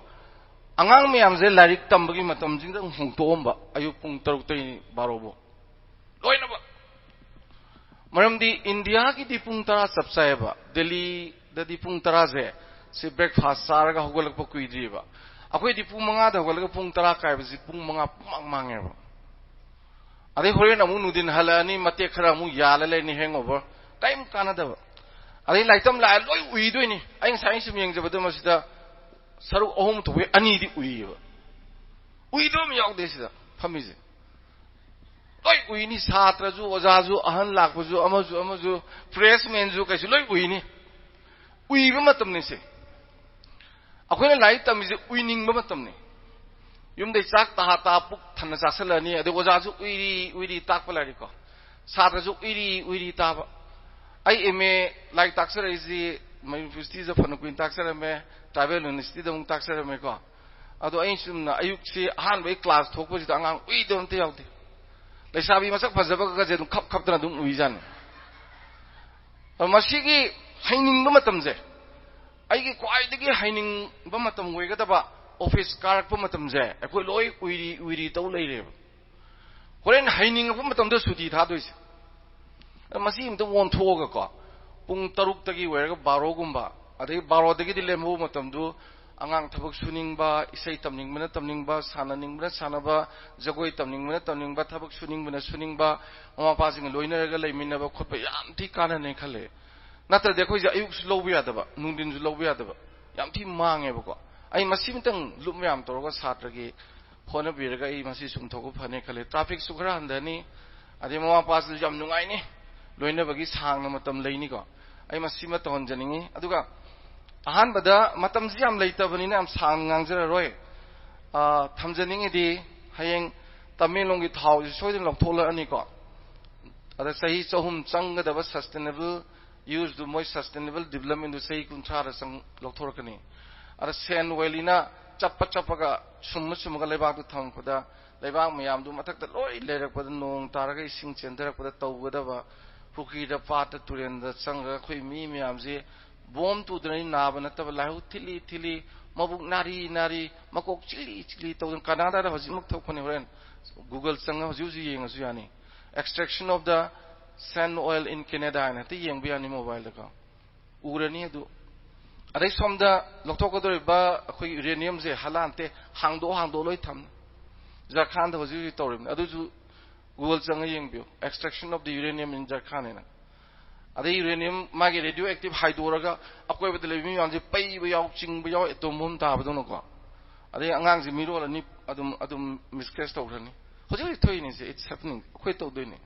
ꯑꯉꯥꯡ ꯃꯌꯥꯝꯁꯦ ꯂꯥꯏꯔꯤꯛ ꯇꯝꯕꯒꯤ ꯃꯇꯝꯁꯤꯗ ꯍꯣꯡꯗꯣꯛꯑꯝꯕ, ꯑꯌꯨꯛ ꯄꯨꯡ ꯇꯔꯨꯛꯇꯒꯤ ꯕꯥꯔꯣꯕꯨ ꯂꯣꯏꯅꯃꯛ꯫ ꯃꯔꯝꯗꯤ ꯏꯟꯗꯤꯌꯥꯒꯤꯗꯤ ꯄꯨꯡ ꯇꯔꯥ ꯆꯞ ꯆꯥꯏꯌꯦꯕ꯫ ꯗꯦꯜꯂꯤꯗꯗꯤ ꯄꯨꯡ ꯇꯔꯥꯁꯦ, ꯁꯤ ꯕ꯭ꯔꯦꯛꯐꯥꯁ ꯆꯥꯔꯒ ꯍꯧꯒꯠꯂꯛꯄ ꯀꯨꯏꯗ꯭ꯔꯤꯕ꯫ ꯑꯩꯈꯣꯏꯗꯤ ꯄꯨꯡ ꯃꯉꯥꯗ ꯍꯧꯒꯠꯂꯒ ꯄꯨꯡ ꯇꯔꯥ ꯀꯥꯏꯕꯁꯤ ꯄꯨꯡ ꯃꯉꯥ ꯄꯨꯡꯃꯥꯡ ꯃꯥꯡꯉꯦꯕ꯫ ꯑꯗꯩ ꯍꯣꯔꯦꯟ ꯑꯃꯨꯛ ꯅꯨꯡꯊꯤꯟ ꯍꯜꯂꯛꯑꯅꯤ, ꯃꯇꯦꯛ ꯈꯔ ꯑꯃꯨꯛ ꯌꯥꯜꯂ ꯂꯩꯔꯅꯤ, ꯍꯦꯡꯑꯣꯚꯔ꯫ ꯀꯔꯤꯝ ꯀꯥꯟꯅꯗꯕ꯫ ꯑꯗꯩ ꯂꯥꯏꯔꯤꯛ ꯇꯝ ꯂꯥꯛꯑꯦ, ꯂꯣꯏ ꯎꯏꯗꯣꯏꯅꯤ꯫ ꯑꯩ ꯉꯁꯥꯏ ꯁꯨꯝ ꯌꯦꯡꯖꯕꯗ ꯃꯁꯤꯗ ꯁꯔꯨꯛ ꯑꯍꯨꯝ ꯊꯣꯛꯄꯩ ꯑꯅꯤꯗꯤ ꯎꯏꯌꯦꯕ꯫ ꯎꯏꯗꯕ ꯑꯃ ꯌꯥꯎꯗꯦ ꯁꯤꯗ ꯐꯝꯃꯤꯁꯦ꯫ ꯂꯣꯏ ꯎꯏꯅꯤ, ꯁꯥꯇ꯭ꯔꯁꯨ, ꯑꯣꯖꯥꯁꯨ, ꯑꯍꯟ ꯂꯥꯛꯄꯁꯨ, ꯑꯃꯁꯨ, ꯑꯃꯁꯨ, ꯐ꯭ꯔꯦꯁꯃꯦꯟꯁꯨ, ꯀꯩꯁꯨ ꯂꯣꯏ ꯎꯏꯅꯤ꯫ ꯎꯏꯕ ꯃꯇꯝꯅꯤ ꯁꯦ꯫ ꯑꯩꯈꯣꯏꯅ ꯂꯥꯏꯔꯤꯛ ꯇꯝꯃꯤꯁꯦ ꯎꯏꯅꯤꯡꯕ ꯃꯇꯝꯅꯤ꯫ ꯌꯨꯝꯗꯩ ꯆꯥꯛ ꯇꯥ ꯇꯥ ꯄꯨꯛ ꯊꯟꯅ ꯆꯥꯁꯤꯜꯂꯅꯤ, ꯑꯗꯩ ꯑꯣꯖꯥꯁꯨ ꯎꯏꯔꯤ ꯎꯏꯔꯤ ꯇꯥꯛꯄ ꯂꯥꯏꯔꯤꯛꯀꯣ, ꯁꯥꯇ꯭ꯔꯁꯨ ꯎꯏꯔꯤ ꯎꯏꯔꯤ ꯇꯥꯕ꯫ ꯑꯩ ꯑꯦꯝ ꯑꯦ ꯂꯥꯏꯔꯤꯛ ꯇꯥꯛꯆꯔꯛꯏꯁꯤ ꯃꯅꯤꯄꯨꯔ ꯌꯨꯅꯤꯚꯔꯁꯤꯇꯤꯗ ꯐꯅ ꯀꯨꯏꯅ ꯇꯥꯛꯆꯔꯝꯃꯦ, ꯇ꯭ꯔꯥꯏꯕꯦꯜ ꯌꯨꯅꯤꯚꯔꯁꯤꯇꯤꯗ ꯑꯃꯨꯛ ꯇꯥꯛꯆꯔꯝꯃꯦꯀꯣ꯫ ꯑꯗꯣ ꯑꯩ ꯆꯨꯝꯅ ꯑꯌꯨꯛꯁꯤ ꯑꯍꯥꯟꯕꯒꯤ ꯀ꯭ꯂꯥꯁ ꯊꯣꯛꯄꯁꯤꯗ ꯑꯉꯥꯡ ꯎꯏꯗꯕ ꯑꯝꯇ ꯌꯥꯎꯗꯦ꯫ ꯂꯩꯁꯥꯕꯤ ꯃꯁꯛ ꯐꯖꯕꯒꯁꯦ ꯑꯗꯨꯝ ꯈꯞ ꯈꯞꯇꯅ ꯑꯗꯨꯝ ꯎꯏꯖꯥꯠꯅꯤ꯫ ꯑꯗꯣ ꯃꯁꯤꯒꯤ ꯍꯩꯅꯤꯡꯕ ꯃꯇꯝꯁꯦ, ꯑꯩꯒꯤ ꯈ꯭ꯋꯥꯏꯗꯒꯤ ꯍꯩꯅꯤꯡꯕ ꯃꯇꯝ ꯑꯣꯏꯒꯗꯕ ꯑꯣꯐꯤꯁ ꯀꯥꯔꯛꯄ ꯃꯇꯝꯁꯦ, ꯑꯩꯈꯣꯏ ꯂꯣꯏ ꯎꯏꯔꯤ ꯎꯏꯔꯤ ꯇꯧ ꯂꯩꯔꯦꯕ꯫ ꯍꯣꯔꯦꯟ ꯍꯩꯅꯤꯡꯉꯛꯄ ꯃꯇꯝꯗ ꯁꯨꯇꯤ ꯊꯥꯗꯣꯏꯁꯦ꯫ ꯑꯗꯣ ꯃꯁꯤ ꯑꯝꯇ ꯑꯣꯟꯊꯣꯛꯑꯒꯀꯣ, ꯄꯨꯡ ꯇꯔꯨꯛꯇꯒꯤ ꯑꯣꯏꯔꯒ ꯕꯥꯔꯣꯒꯨꯝꯕ, ꯑꯗꯒꯤ ꯕꯥꯔꯣꯗꯒꯤꯗꯤ ꯂꯦꯝꯍꯧꯕ ꯃꯇꯝꯗꯨ ꯑꯉꯥꯡ ꯊꯕꯛ ꯁꯨꯅꯤꯡꯕ, ꯏꯁꯩ ꯇꯝꯅꯤꯡꯕꯅ ꯇꯝꯅꯤꯡꯕ, ꯁꯥꯟꯅꯅꯤꯡꯕꯅ ꯁꯥꯟꯅꯕ, ꯖꯒꯣꯏ ꯇꯝꯅꯤꯡꯕꯅ ꯇꯝꯅꯤꯡꯕ, ꯊꯕꯛ ꯁꯨꯅꯤꯡꯕꯅ ꯁꯨꯅꯤꯡꯕ, ꯃꯃꯥ ꯃꯄꯥꯁꯤꯡꯒ ꯂꯣꯏꯅꯔꯒ ꯂꯩꯃꯤꯟꯅꯕ ꯈꯣꯠꯄ ꯌꯥꯝ ꯊꯤ ꯀꯥꯟꯅꯅꯤ ꯈꯜꯂꯦ꯫ ꯅꯠꯇ꯭ꯔꯗꯤ ꯑꯩꯈꯣꯏꯁꯦ ꯑꯌꯨꯛꯁꯨ ꯂꯧꯕ ꯌꯥꯗꯕ, ꯅꯨꯡꯊꯤꯟꯁꯨ ꯂꯧꯕ ꯌꯥꯗꯕ, ꯌꯥꯝ ꯊꯤ ꯃꯥꯡꯉꯦꯕꯀꯣ꯫ ꯑꯩ ꯃꯁꯤꯃꯇꯪ ꯂꯨꯞ ꯃꯌꯥꯝ ꯇꯧꯔꯒ ꯁꯥꯇ꯭ꯔꯒꯤ ꯍꯣꯠꯅꯕꯤꯔꯒ ꯑꯩ ꯃꯁꯤ ꯆꯨꯝꯊꯣꯛꯄ ꯐꯅꯤ ꯈꯜꯂꯦ꯫ ꯇ꯭ꯔꯥꯐꯤꯛꯁꯨ ꯈꯔ ꯍꯟꯊꯅꯤ, ꯑꯗꯩ ꯃꯃꯥ ꯃꯄꯥꯁꯤꯁꯨ ꯌꯥꯝ ꯅꯨꯡꯉꯥꯏꯅꯤ, ꯂꯣꯏꯅꯕꯒꯤ ꯁꯥꯡꯅ ꯃꯇꯝ ꯂꯩꯅꯤꯀꯣ꯫ ꯑꯩ ꯃꯁꯤꯃ ꯇꯧꯍꯟꯖꯅꯤꯡꯉꯤ꯫ ꯑꯗꯨꯒ ꯑꯍꯥꯟꯕꯗ ꯃꯇꯝꯁꯤ ꯌꯥꯝ ꯂꯩꯇꯕꯅꯤꯅ ꯌꯥꯝ ꯁꯥꯡꯅ ꯉꯥꯡꯖꯔꯔꯣꯏ꯫ ꯑ, ꯊꯝꯖꯅꯤꯡꯉꯤꯗꯤ, ꯍꯌꯦꯡ ꯇꯃꯦꯡꯂꯣꯡꯒꯤ ꯊꯥꯎꯁꯤ ꯁꯣꯏꯗꯅ ꯂꯧꯊꯣꯛꯂꯛꯑꯅꯤꯀꯣ꯫ ꯑꯗ ꯆꯍꯤ ꯆꯍꯨꯝ ꯆꯪꯒꯗꯕ sustainable useꯗꯨ, ꯃꯣꯏ sustainable developmentꯗꯨ ꯆꯍꯤ ꯀꯨꯟꯊ꯭ꯔꯥꯗ ꯆꯪ-, ꯂꯧꯊꯣꯔꯛꯀꯅꯤ꯫ ꯑꯗ ꯁꯦꯟ ꯑꯣꯏꯜꯁꯤꯅ ꯆꯞꯄ ꯆꯞꯄꯒ, ꯁꯨꯝꯃ ꯁꯨꯝꯃꯒ ꯂꯩꯕꯥꯛꯇꯨ ꯊꯝꯃꯛꯄꯗ, ꯂꯩꯕꯥꯛ ꯃꯌꯥꯝꯗꯨ ꯃꯊꯛꯇ ꯂꯣꯏ ꯂꯩꯔꯛꯄꯗ, ꯅꯣꯡ ꯇꯥꯔꯒ ꯏꯁꯤꯡ ꯆꯦꯟꯊꯔꯛꯄꯗ ꯇꯧꯒꯗꯕ, ꯄꯨꯈ꯭ꯔꯤꯗ, ꯄꯥꯠꯇ, ꯇꯨꯔꯦꯟꯗ ꯆꯪꯉꯒ ꯑꯩꯈꯣꯏ ꯃꯤ ꯃꯌꯥꯝꯁꯤ ꯕꯣꯝ ꯇꯨꯗꯅ ꯅꯥꯕ ꯅꯠꯇꯕ, ꯂꯥꯏꯍꯧ ꯊꯤꯜꯂꯤ ꯊꯤꯜꯂꯤ, ꯃꯕꯨꯛ ꯅꯥꯔꯤ ꯅꯥꯔꯤ, ꯃꯀꯣꯛ ꯆꯤꯛꯂꯤ ꯆꯤꯛꯂꯤ ꯇꯧꯗꯅ, ꯀꯅꯥꯗꯥꯗ ꯍꯧꯖꯤꯛꯃꯛ ꯊꯣꯛꯄꯅꯤ꯫ ꯍꯣꯔꯦꯟ Google ꯆꯪꯉ ꯍꯧꯖꯤꯛ ꯍꯧꯖꯤꯛ ꯌꯦꯡꯉꯁꯨ ꯌꯥꯅꯤ꯫ Extraction of the sand oil in Canada ꯍꯥꯏꯅ ꯍꯦꯛꯇ ꯌꯦꯡꯕ ꯌꯥꯅꯤ mobileꯗꯀꯣ, ꯎꯔꯅꯤ ꯑꯗꯨ꯫ ꯑꯗꯩ ꯁꯣꯝꯗ ꯂꯧꯊꯣꯛꯀꯗꯧꯔꯤꯕ ꯑꯩꯈꯣꯏ uraniumꯁꯦ ꯍꯂꯥꯟꯇꯦ, ꯍꯥꯡꯗꯣꯛ ꯍꯥꯡꯗꯣꯛ ꯂꯣꯏ ꯊꯝꯃꯤ꯫ ꯖꯔꯈꯥꯟꯗ ꯍꯧꯖꯤꯛ ꯍꯧꯖꯤꯛ ꯇꯧꯔꯤꯕꯅꯤ꯫ ꯑꯗꯨꯁꯨ Google ꯆꯪꯉ ꯌꯦꯡꯕꯤꯌꯨ, Extraction of the uranium in Jarkhan ꯍꯥꯏꯅ꯫ ꯑꯗꯩ uranium ꯃꯥꯒꯤ radioactive ꯍꯥꯏꯗꯣꯔꯒ ꯑꯀꯣꯏꯕꯗ ꯂꯩꯕ ꯃꯤ ꯃꯌꯥꯝꯁꯦ ꯄꯩꯕ ꯌꯥꯎ, ꯆꯤꯡꯕ ꯌꯥꯎ, atom bomb ꯇꯥꯕꯗꯧꯅꯀꯣ꯫ ꯑꯗꯩ ꯑꯉꯥꯡꯁꯦ ꯃꯤꯔꯣꯜ ꯑꯅꯤ ꯑꯗꯨꯝ, ꯑꯗꯨꯝ miscarriage ꯇꯧꯈ꯭ꯔꯅꯤ꯫ ꯍꯧꯖꯤꯛ ꯍꯧꯖꯤꯛ ꯊꯣꯛꯏꯅꯦꯁꯦ, it's happening, ꯑꯩꯈꯣꯏ ꯇꯧꯗꯣꯏꯅꯦ꯫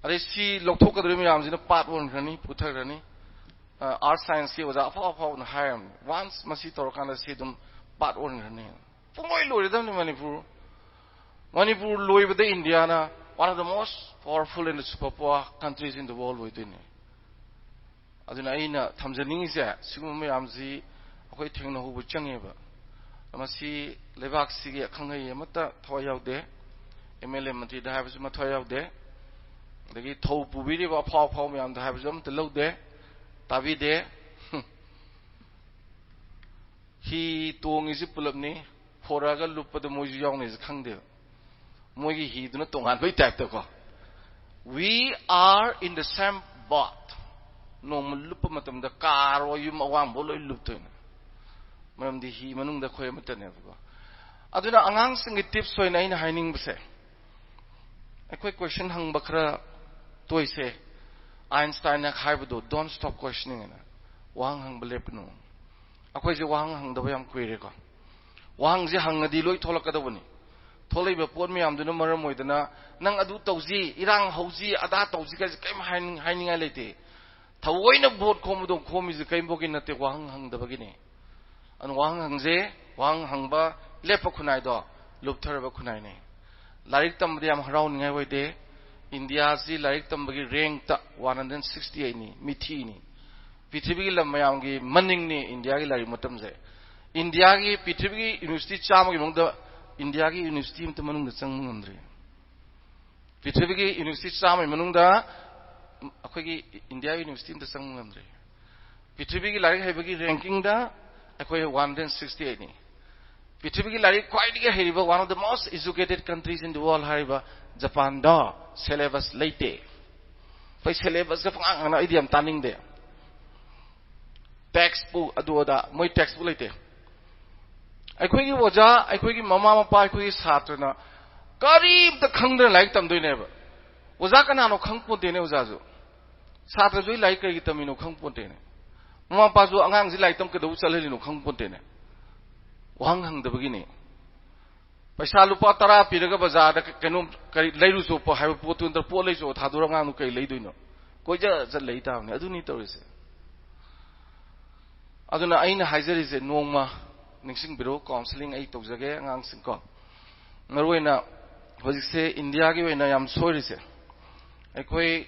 ꯑꯗꯩ ꯁꯤ ꯂꯧꯊꯣꯛꯀꯗꯧꯔꯤꯕ ꯃꯌꯥꯝꯁꯤꯅ ꯄꯥꯠ ꯑꯣꯟꯈ꯭ꯔꯅꯤ, ꯄꯨꯊꯈ꯭ꯔꯅꯤ꯫ ꯑ, earth scienceꯀꯤ ꯑꯣꯖꯥ ꯑꯐꯥꯎ ꯑꯐꯥꯎꯕꯅ ꯍꯥꯏꯔꯝꯅꯤ, once ꯃꯁꯤ ꯇꯧꯔꯀꯥꯟꯗ ꯁꯤ ꯑꯗꯨꯝ ꯄꯥꯠ ꯑꯣꯟꯈ꯭ꯔꯅꯤ꯫ ꯄꯨꯡꯂꯣꯏ ꯂꯣꯏꯔꯗꯕꯅꯤ ꯃꯅꯤꯄꯨꯔ꯫ ꯃꯅꯤꯄꯨꯔ ꯂꯣꯏꯕꯗ ꯏꯟꯗꯤꯌꯥꯅ one of the most powerful and super power countries in the world ꯑꯣꯏꯗꯣꯏꯅꯤ꯫ ꯑꯗꯨꯅ ꯑꯩꯅ ꯊꯝꯖꯅꯤꯡꯉꯤꯁꯦ, ꯁꯤꯒꯨꯝꯕ ꯃꯌꯥꯝꯁꯤ ꯑꯩꯈꯣꯏ ꯊꯦꯡꯅꯍꯧꯕ ꯆꯪꯉꯦꯕ꯫ ꯃꯁꯤ ꯂꯩꯕꯥꯛꯁꯤꯒꯤ ꯑꯈꯪ ꯑꯍꯩ ꯑꯃꯠꯇ ꯊꯋꯥꯏ ꯌꯥꯎꯗꯦ꯫ ꯑꯦꯝ ꯑꯦꯜ ꯑꯦ ꯃꯟꯇ꯭ꯔꯤꯗ ꯍꯥꯏꯕꯁꯨ ꯃꯊ꯭ꯋꯥꯏ ꯌꯥꯎꯗꯦ꯫ ꯑꯗꯒꯤ ꯊꯧ ꯄꯨꯕꯤꯔꯤꯕ ꯑꯐꯥꯎ ꯑꯐꯥꯎ ꯃꯌꯥꯝꯗ ꯍꯥꯏꯕꯁꯨ ꯑꯃꯠꯇ ꯂꯧꯗꯦ, ꯇꯥꯕꯤꯗꯦ꯫ ꯍꯤ ꯇꯣꯡꯉꯤꯁꯤ ꯄꯨꯂꯞꯅꯤ, ꯍꯣꯔꯛꯑꯒ ꯂꯨꯞꯄꯗ ꯃꯣꯏꯁꯨ ꯌꯥꯎꯅꯤꯁꯦ ꯈꯪꯗꯦꯕ꯫ ꯃꯣꯏꯒꯤ ꯍꯤꯗꯨꯅ ꯇꯣꯉꯥꯟꯕꯩ ꯇꯥꯏꯞꯇꯀꯣ꯫ We are in the same boat. ꯅꯣꯡꯃ ꯂꯨꯞꯄ ꯃꯇꯝꯗ ꯀꯥꯔꯣ ꯌꯨꯝ ꯑꯋꯥꯡꯕ ꯂꯣꯏ ꯂꯨꯞꯇꯣꯏꯅꯦ꯫ ꯃꯔꯝꯗꯤ ꯍꯤ ꯃꯅꯨꯡꯗ ꯑꯩꯈꯣꯏ ꯑꯃꯠꯇꯅꯦꯕꯀꯣ꯫ ꯑꯗꯨꯅ ꯑꯉꯥꯡꯁꯤꯡꯒꯤ ꯇꯤꯞꯁ ꯑꯣꯏꯅ ꯑꯩꯅ ꯍꯥꯏꯅꯤꯡꯕꯁꯦ, ꯑꯩꯈꯣꯏ ꯀꯣꯏꯁꯟ ꯍꯪꯕ ꯈꯔ ꯇꯣꯏꯁꯦ꯫ ꯑꯥꯏꯟꯁꯇꯥꯏꯟꯅ ꯍꯥꯏꯕꯗꯣ, "Don't stop questioning" ꯍꯥꯏꯅ, ꯋꯥꯍꯪ ꯍꯪꯕ ꯂꯦꯞꯀꯅꯨ꯫ ꯑꯩꯈꯣꯏꯁꯦ ꯋꯥꯍꯪ ꯍꯪꯗꯕ ꯌꯥꯝ ꯀꯨꯏꯔꯦꯀꯣ꯫ ꯋꯥꯍꯪꯁꯦ ꯍꯪꯉꯗꯤ ꯂꯣꯏ ꯊꯣꯛꯂꯛꯀꯗꯧꯕꯅꯤ꯫ ꯊꯣꯛꯂꯛꯏꯕ ꯄꯣꯠ ꯃꯌꯥꯝꯗꯨꯅ ꯃꯔꯝ ꯑꯣꯏꯗꯅ, "ꯅꯪ ꯑꯗꯨ ꯇꯧꯁꯤ, ꯏꯔꯥꯡ ꯍꯧꯁꯤ, ꯑꯗꯥ ꯇꯧꯁꯤ" ꯀꯥꯏꯁꯦ ꯀꯔꯤꯝ ꯍꯥꯏꯅꯤꯡ-, ꯍꯥꯏꯅꯤꯡꯉꯥꯏ ꯂꯩꯇꯦ꯫ ꯊꯑꯣꯏꯅ ꯚꯣꯠ ꯈꯣꯝꯕꯗꯧ ꯈꯣꯝꯃꯤꯁꯦ ꯀꯔꯤꯝꯐꯥꯎꯒꯤ ꯅꯠꯇꯦ, ꯋꯥꯍꯪ ꯍꯪꯗꯕꯒꯤꯅꯤ꯫ ꯑꯗꯨꯅ ꯋꯥꯍꯪ ꯍꯪꯁꯦ, ꯋꯥꯍꯪ ꯍꯪꯕ ꯂꯦꯞꯄ ꯈꯨꯟꯅꯥꯏꯗꯣ ꯂꯨꯞꯊꯔꯕ ꯈꯨꯟꯅꯥꯏꯅꯤ꯫ ꯂꯥꯏꯔꯤꯛ ꯇꯝꯕꯗ ꯌꯥꯝ ꯍꯔꯥꯎꯅꯤꯡꯉꯥꯏ ꯑꯣꯏꯗꯦ꯫ ꯏꯟꯗꯤꯌꯥꯁꯤ ꯂꯥꯏꯔꯤꯛ ꯇꯝꯕꯒꯤ ꯔꯦꯡꯛꯇ ꯋꯥꯟ ꯍꯟꯗ꯭ꯔꯦꯠ ꯁꯤꯛꯁꯇꯤ ꯑꯩꯠꯅꯤ, ꯃꯤꯊꯤꯅꯤ꯫ ꯄ꯭ꯔꯤꯊꯤꯕꯤꯒꯤ ꯂꯝ ꯃꯌꯥꯝꯒꯤ ꯃꯅꯤꯡꯅꯤ ꯏꯟꯗꯤꯌꯥꯒꯤ ꯂꯥꯏꯔꯤꯛ ꯃꯇꯝꯁꯦ꯫ ꯏꯟꯗꯤꯌꯥꯒꯤ, ꯄ꯭ꯔꯤꯊꯤꯕꯤꯒꯤ ꯌꯨꯅꯤꯚꯔꯁꯤꯇꯤ ꯆꯥꯝꯃꯒꯤ ꯃꯅꯨꯡꯗ ꯏꯟꯗꯤꯌꯥꯒꯤ ꯌꯨꯅꯤꯚꯔꯁꯤꯇꯤ ꯑꯃꯠꯇ ꯃꯅꯨꯡꯗ ꯆꯪꯕ ꯉꯝꯗ꯭ꯔꯤ꯫ ꯄ꯭ꯔꯤꯊꯤꯕꯤꯒꯤ ꯌꯨꯅꯤꯚꯔꯁꯤꯇꯤ ꯆꯥꯝꯃꯒꯤ ꯃꯅꯨꯡꯗ ꯑꯩꯈꯣꯏꯒꯤ ꯏꯟꯗꯤꯌꯥ ꯌꯨꯅꯤꯚꯔꯁꯤꯇꯤ ꯑꯃꯠꯇ ꯆꯪꯕ ꯉꯝꯗ꯭ꯔꯤ꯫ ꯄ꯭ꯔꯤꯊꯤꯕꯤꯒꯤ ꯂꯥꯏꯔꯤꯛ ꯍꯩꯕꯒꯤ ꯔꯦꯡꯀꯤꯡꯗ ꯑꯩꯈꯣꯏ ꯋꯥꯟ ꯍꯟꯗ꯭ꯔꯦꯠ ꯁꯤꯛꯁꯇꯤ ꯑꯩꯠꯅꯤ꯫ ꯄ꯭ꯔꯤꯊꯤꯕꯤꯒꯤ ꯂꯥꯏꯔꯤꯛ ꯈ꯭ꯋꯥꯏꯗꯒꯤ ꯍꯩꯔꯤꯕ, one of the most educated countries in the world ꯍꯥꯏꯔꯤꯕ ꯖꯄꯥꯟꯗ ꯁꯦꯂꯦꯕꯁ ꯂꯩꯇꯦ꯫ ꯑꯩꯈꯣꯏ ꯁꯦꯂꯦꯕꯁꯀ ꯄꯉꯥꯡ ꯉꯥꯡꯅ ꯑꯩꯗꯤ ꯌꯥꯝ ꯇꯥꯅꯤꯡꯗꯦ꯫ ꯇꯦꯛꯁꯕꯨꯛ ꯑꯗꯨ ꯑꯗꯥ, ꯃꯣꯏ ꯇꯦꯛꯁꯕꯨꯛ ꯂꯩꯇꯦ꯫ ꯑꯩꯈꯣꯏꯒꯤ ꯑꯣꯖꯥ, ꯑꯩꯈꯣꯏꯒꯤ ꯃꯃꯥ ꯃꯄꯥ, ꯑꯩꯈꯣꯏꯒꯤ ꯁꯥꯇ꯭ꯔꯅ ꯀꯔꯤꯝꯇ ꯈꯪꯗꯅ ꯂꯥꯏꯔꯤꯛ ꯇꯝꯗꯣꯏꯅꯦꯕ꯫ ꯑꯣꯖꯥ ꯀꯅꯥꯅꯣ ꯈꯪ ꯄꯣꯟꯇꯦꯅꯦ ꯑꯣꯖꯥꯁꯨ꯫ ꯁꯥꯇ꯭ꯔꯁꯨ ꯑꯩ ꯂꯥꯏꯔꯤꯛ ꯀꯔꯤꯒꯤ ꯇꯝꯃꯤꯅꯣ ꯈꯪ ꯄꯣꯟꯇꯦꯅꯦ꯫ ꯃꯃꯥ ꯃꯄꯥꯁꯨ ꯑꯉꯥꯡꯁꯤ ꯂꯥꯏꯔꯤꯛ ꯇꯝ ꯀꯩꯗꯧꯕ ꯆꯠꯍꯜꯂꯤꯅꯣ ꯈꯪ ꯄꯣꯟꯇꯦꯅꯦ꯫ ꯋꯥꯍꯪ ꯍꯪꯗꯕꯒꯤꯅꯦ꯫ ꯄꯩꯁꯥ ꯂꯨꯄꯥ ꯇꯔꯥ ꯄꯤꯔꯒ ꯕꯖꯥꯔꯗ ꯀꯩꯅꯣꯝ ꯀꯔꯤ ꯂꯩꯔꯨꯆꯣ ꯍꯥꯏꯕ ꯄꯣꯠꯇꯨ ꯅꯠꯇ꯭ꯔ ꯄꯣꯠ ꯂꯩꯆꯣ ꯊꯥꯗꯣꯔꯒ ꯑꯉꯥꯡꯗꯨ ꯀꯔꯤ ꯂꯩꯗꯣꯏꯅꯣ? ꯀꯣꯏꯆꯠ ꯆꯠ ꯂꯩ ꯇꯥꯕꯅꯤ꯫ ꯑꯗꯨꯅꯤ ꯇꯧꯔꯤꯁꯦ꯫ ꯑꯗꯨꯅ ꯑꯩꯅ ꯍꯥꯏꯖꯔꯤꯁꯦ, ꯅꯣꯡꯃ ꯅꯤꯡꯁꯤꯡꯕꯤꯔꯣ, ꯀꯥꯎꯟꯁꯤꯂꯤꯡ ꯑꯩ ꯇꯧꯖꯒꯦ ꯑꯉꯥꯡꯁꯤꯡꯀꯣ꯫ ꯃꯔꯨꯑꯣꯏꯅ ꯍꯧꯖꯤꯛꯁꯦ ꯏꯟꯗꯤꯌꯥꯒꯤ ꯑꯣꯏꯅ ꯌꯥꯝ ꯁꯣꯏꯔꯤꯁꯦ, ꯑꯩꯈꯣꯏ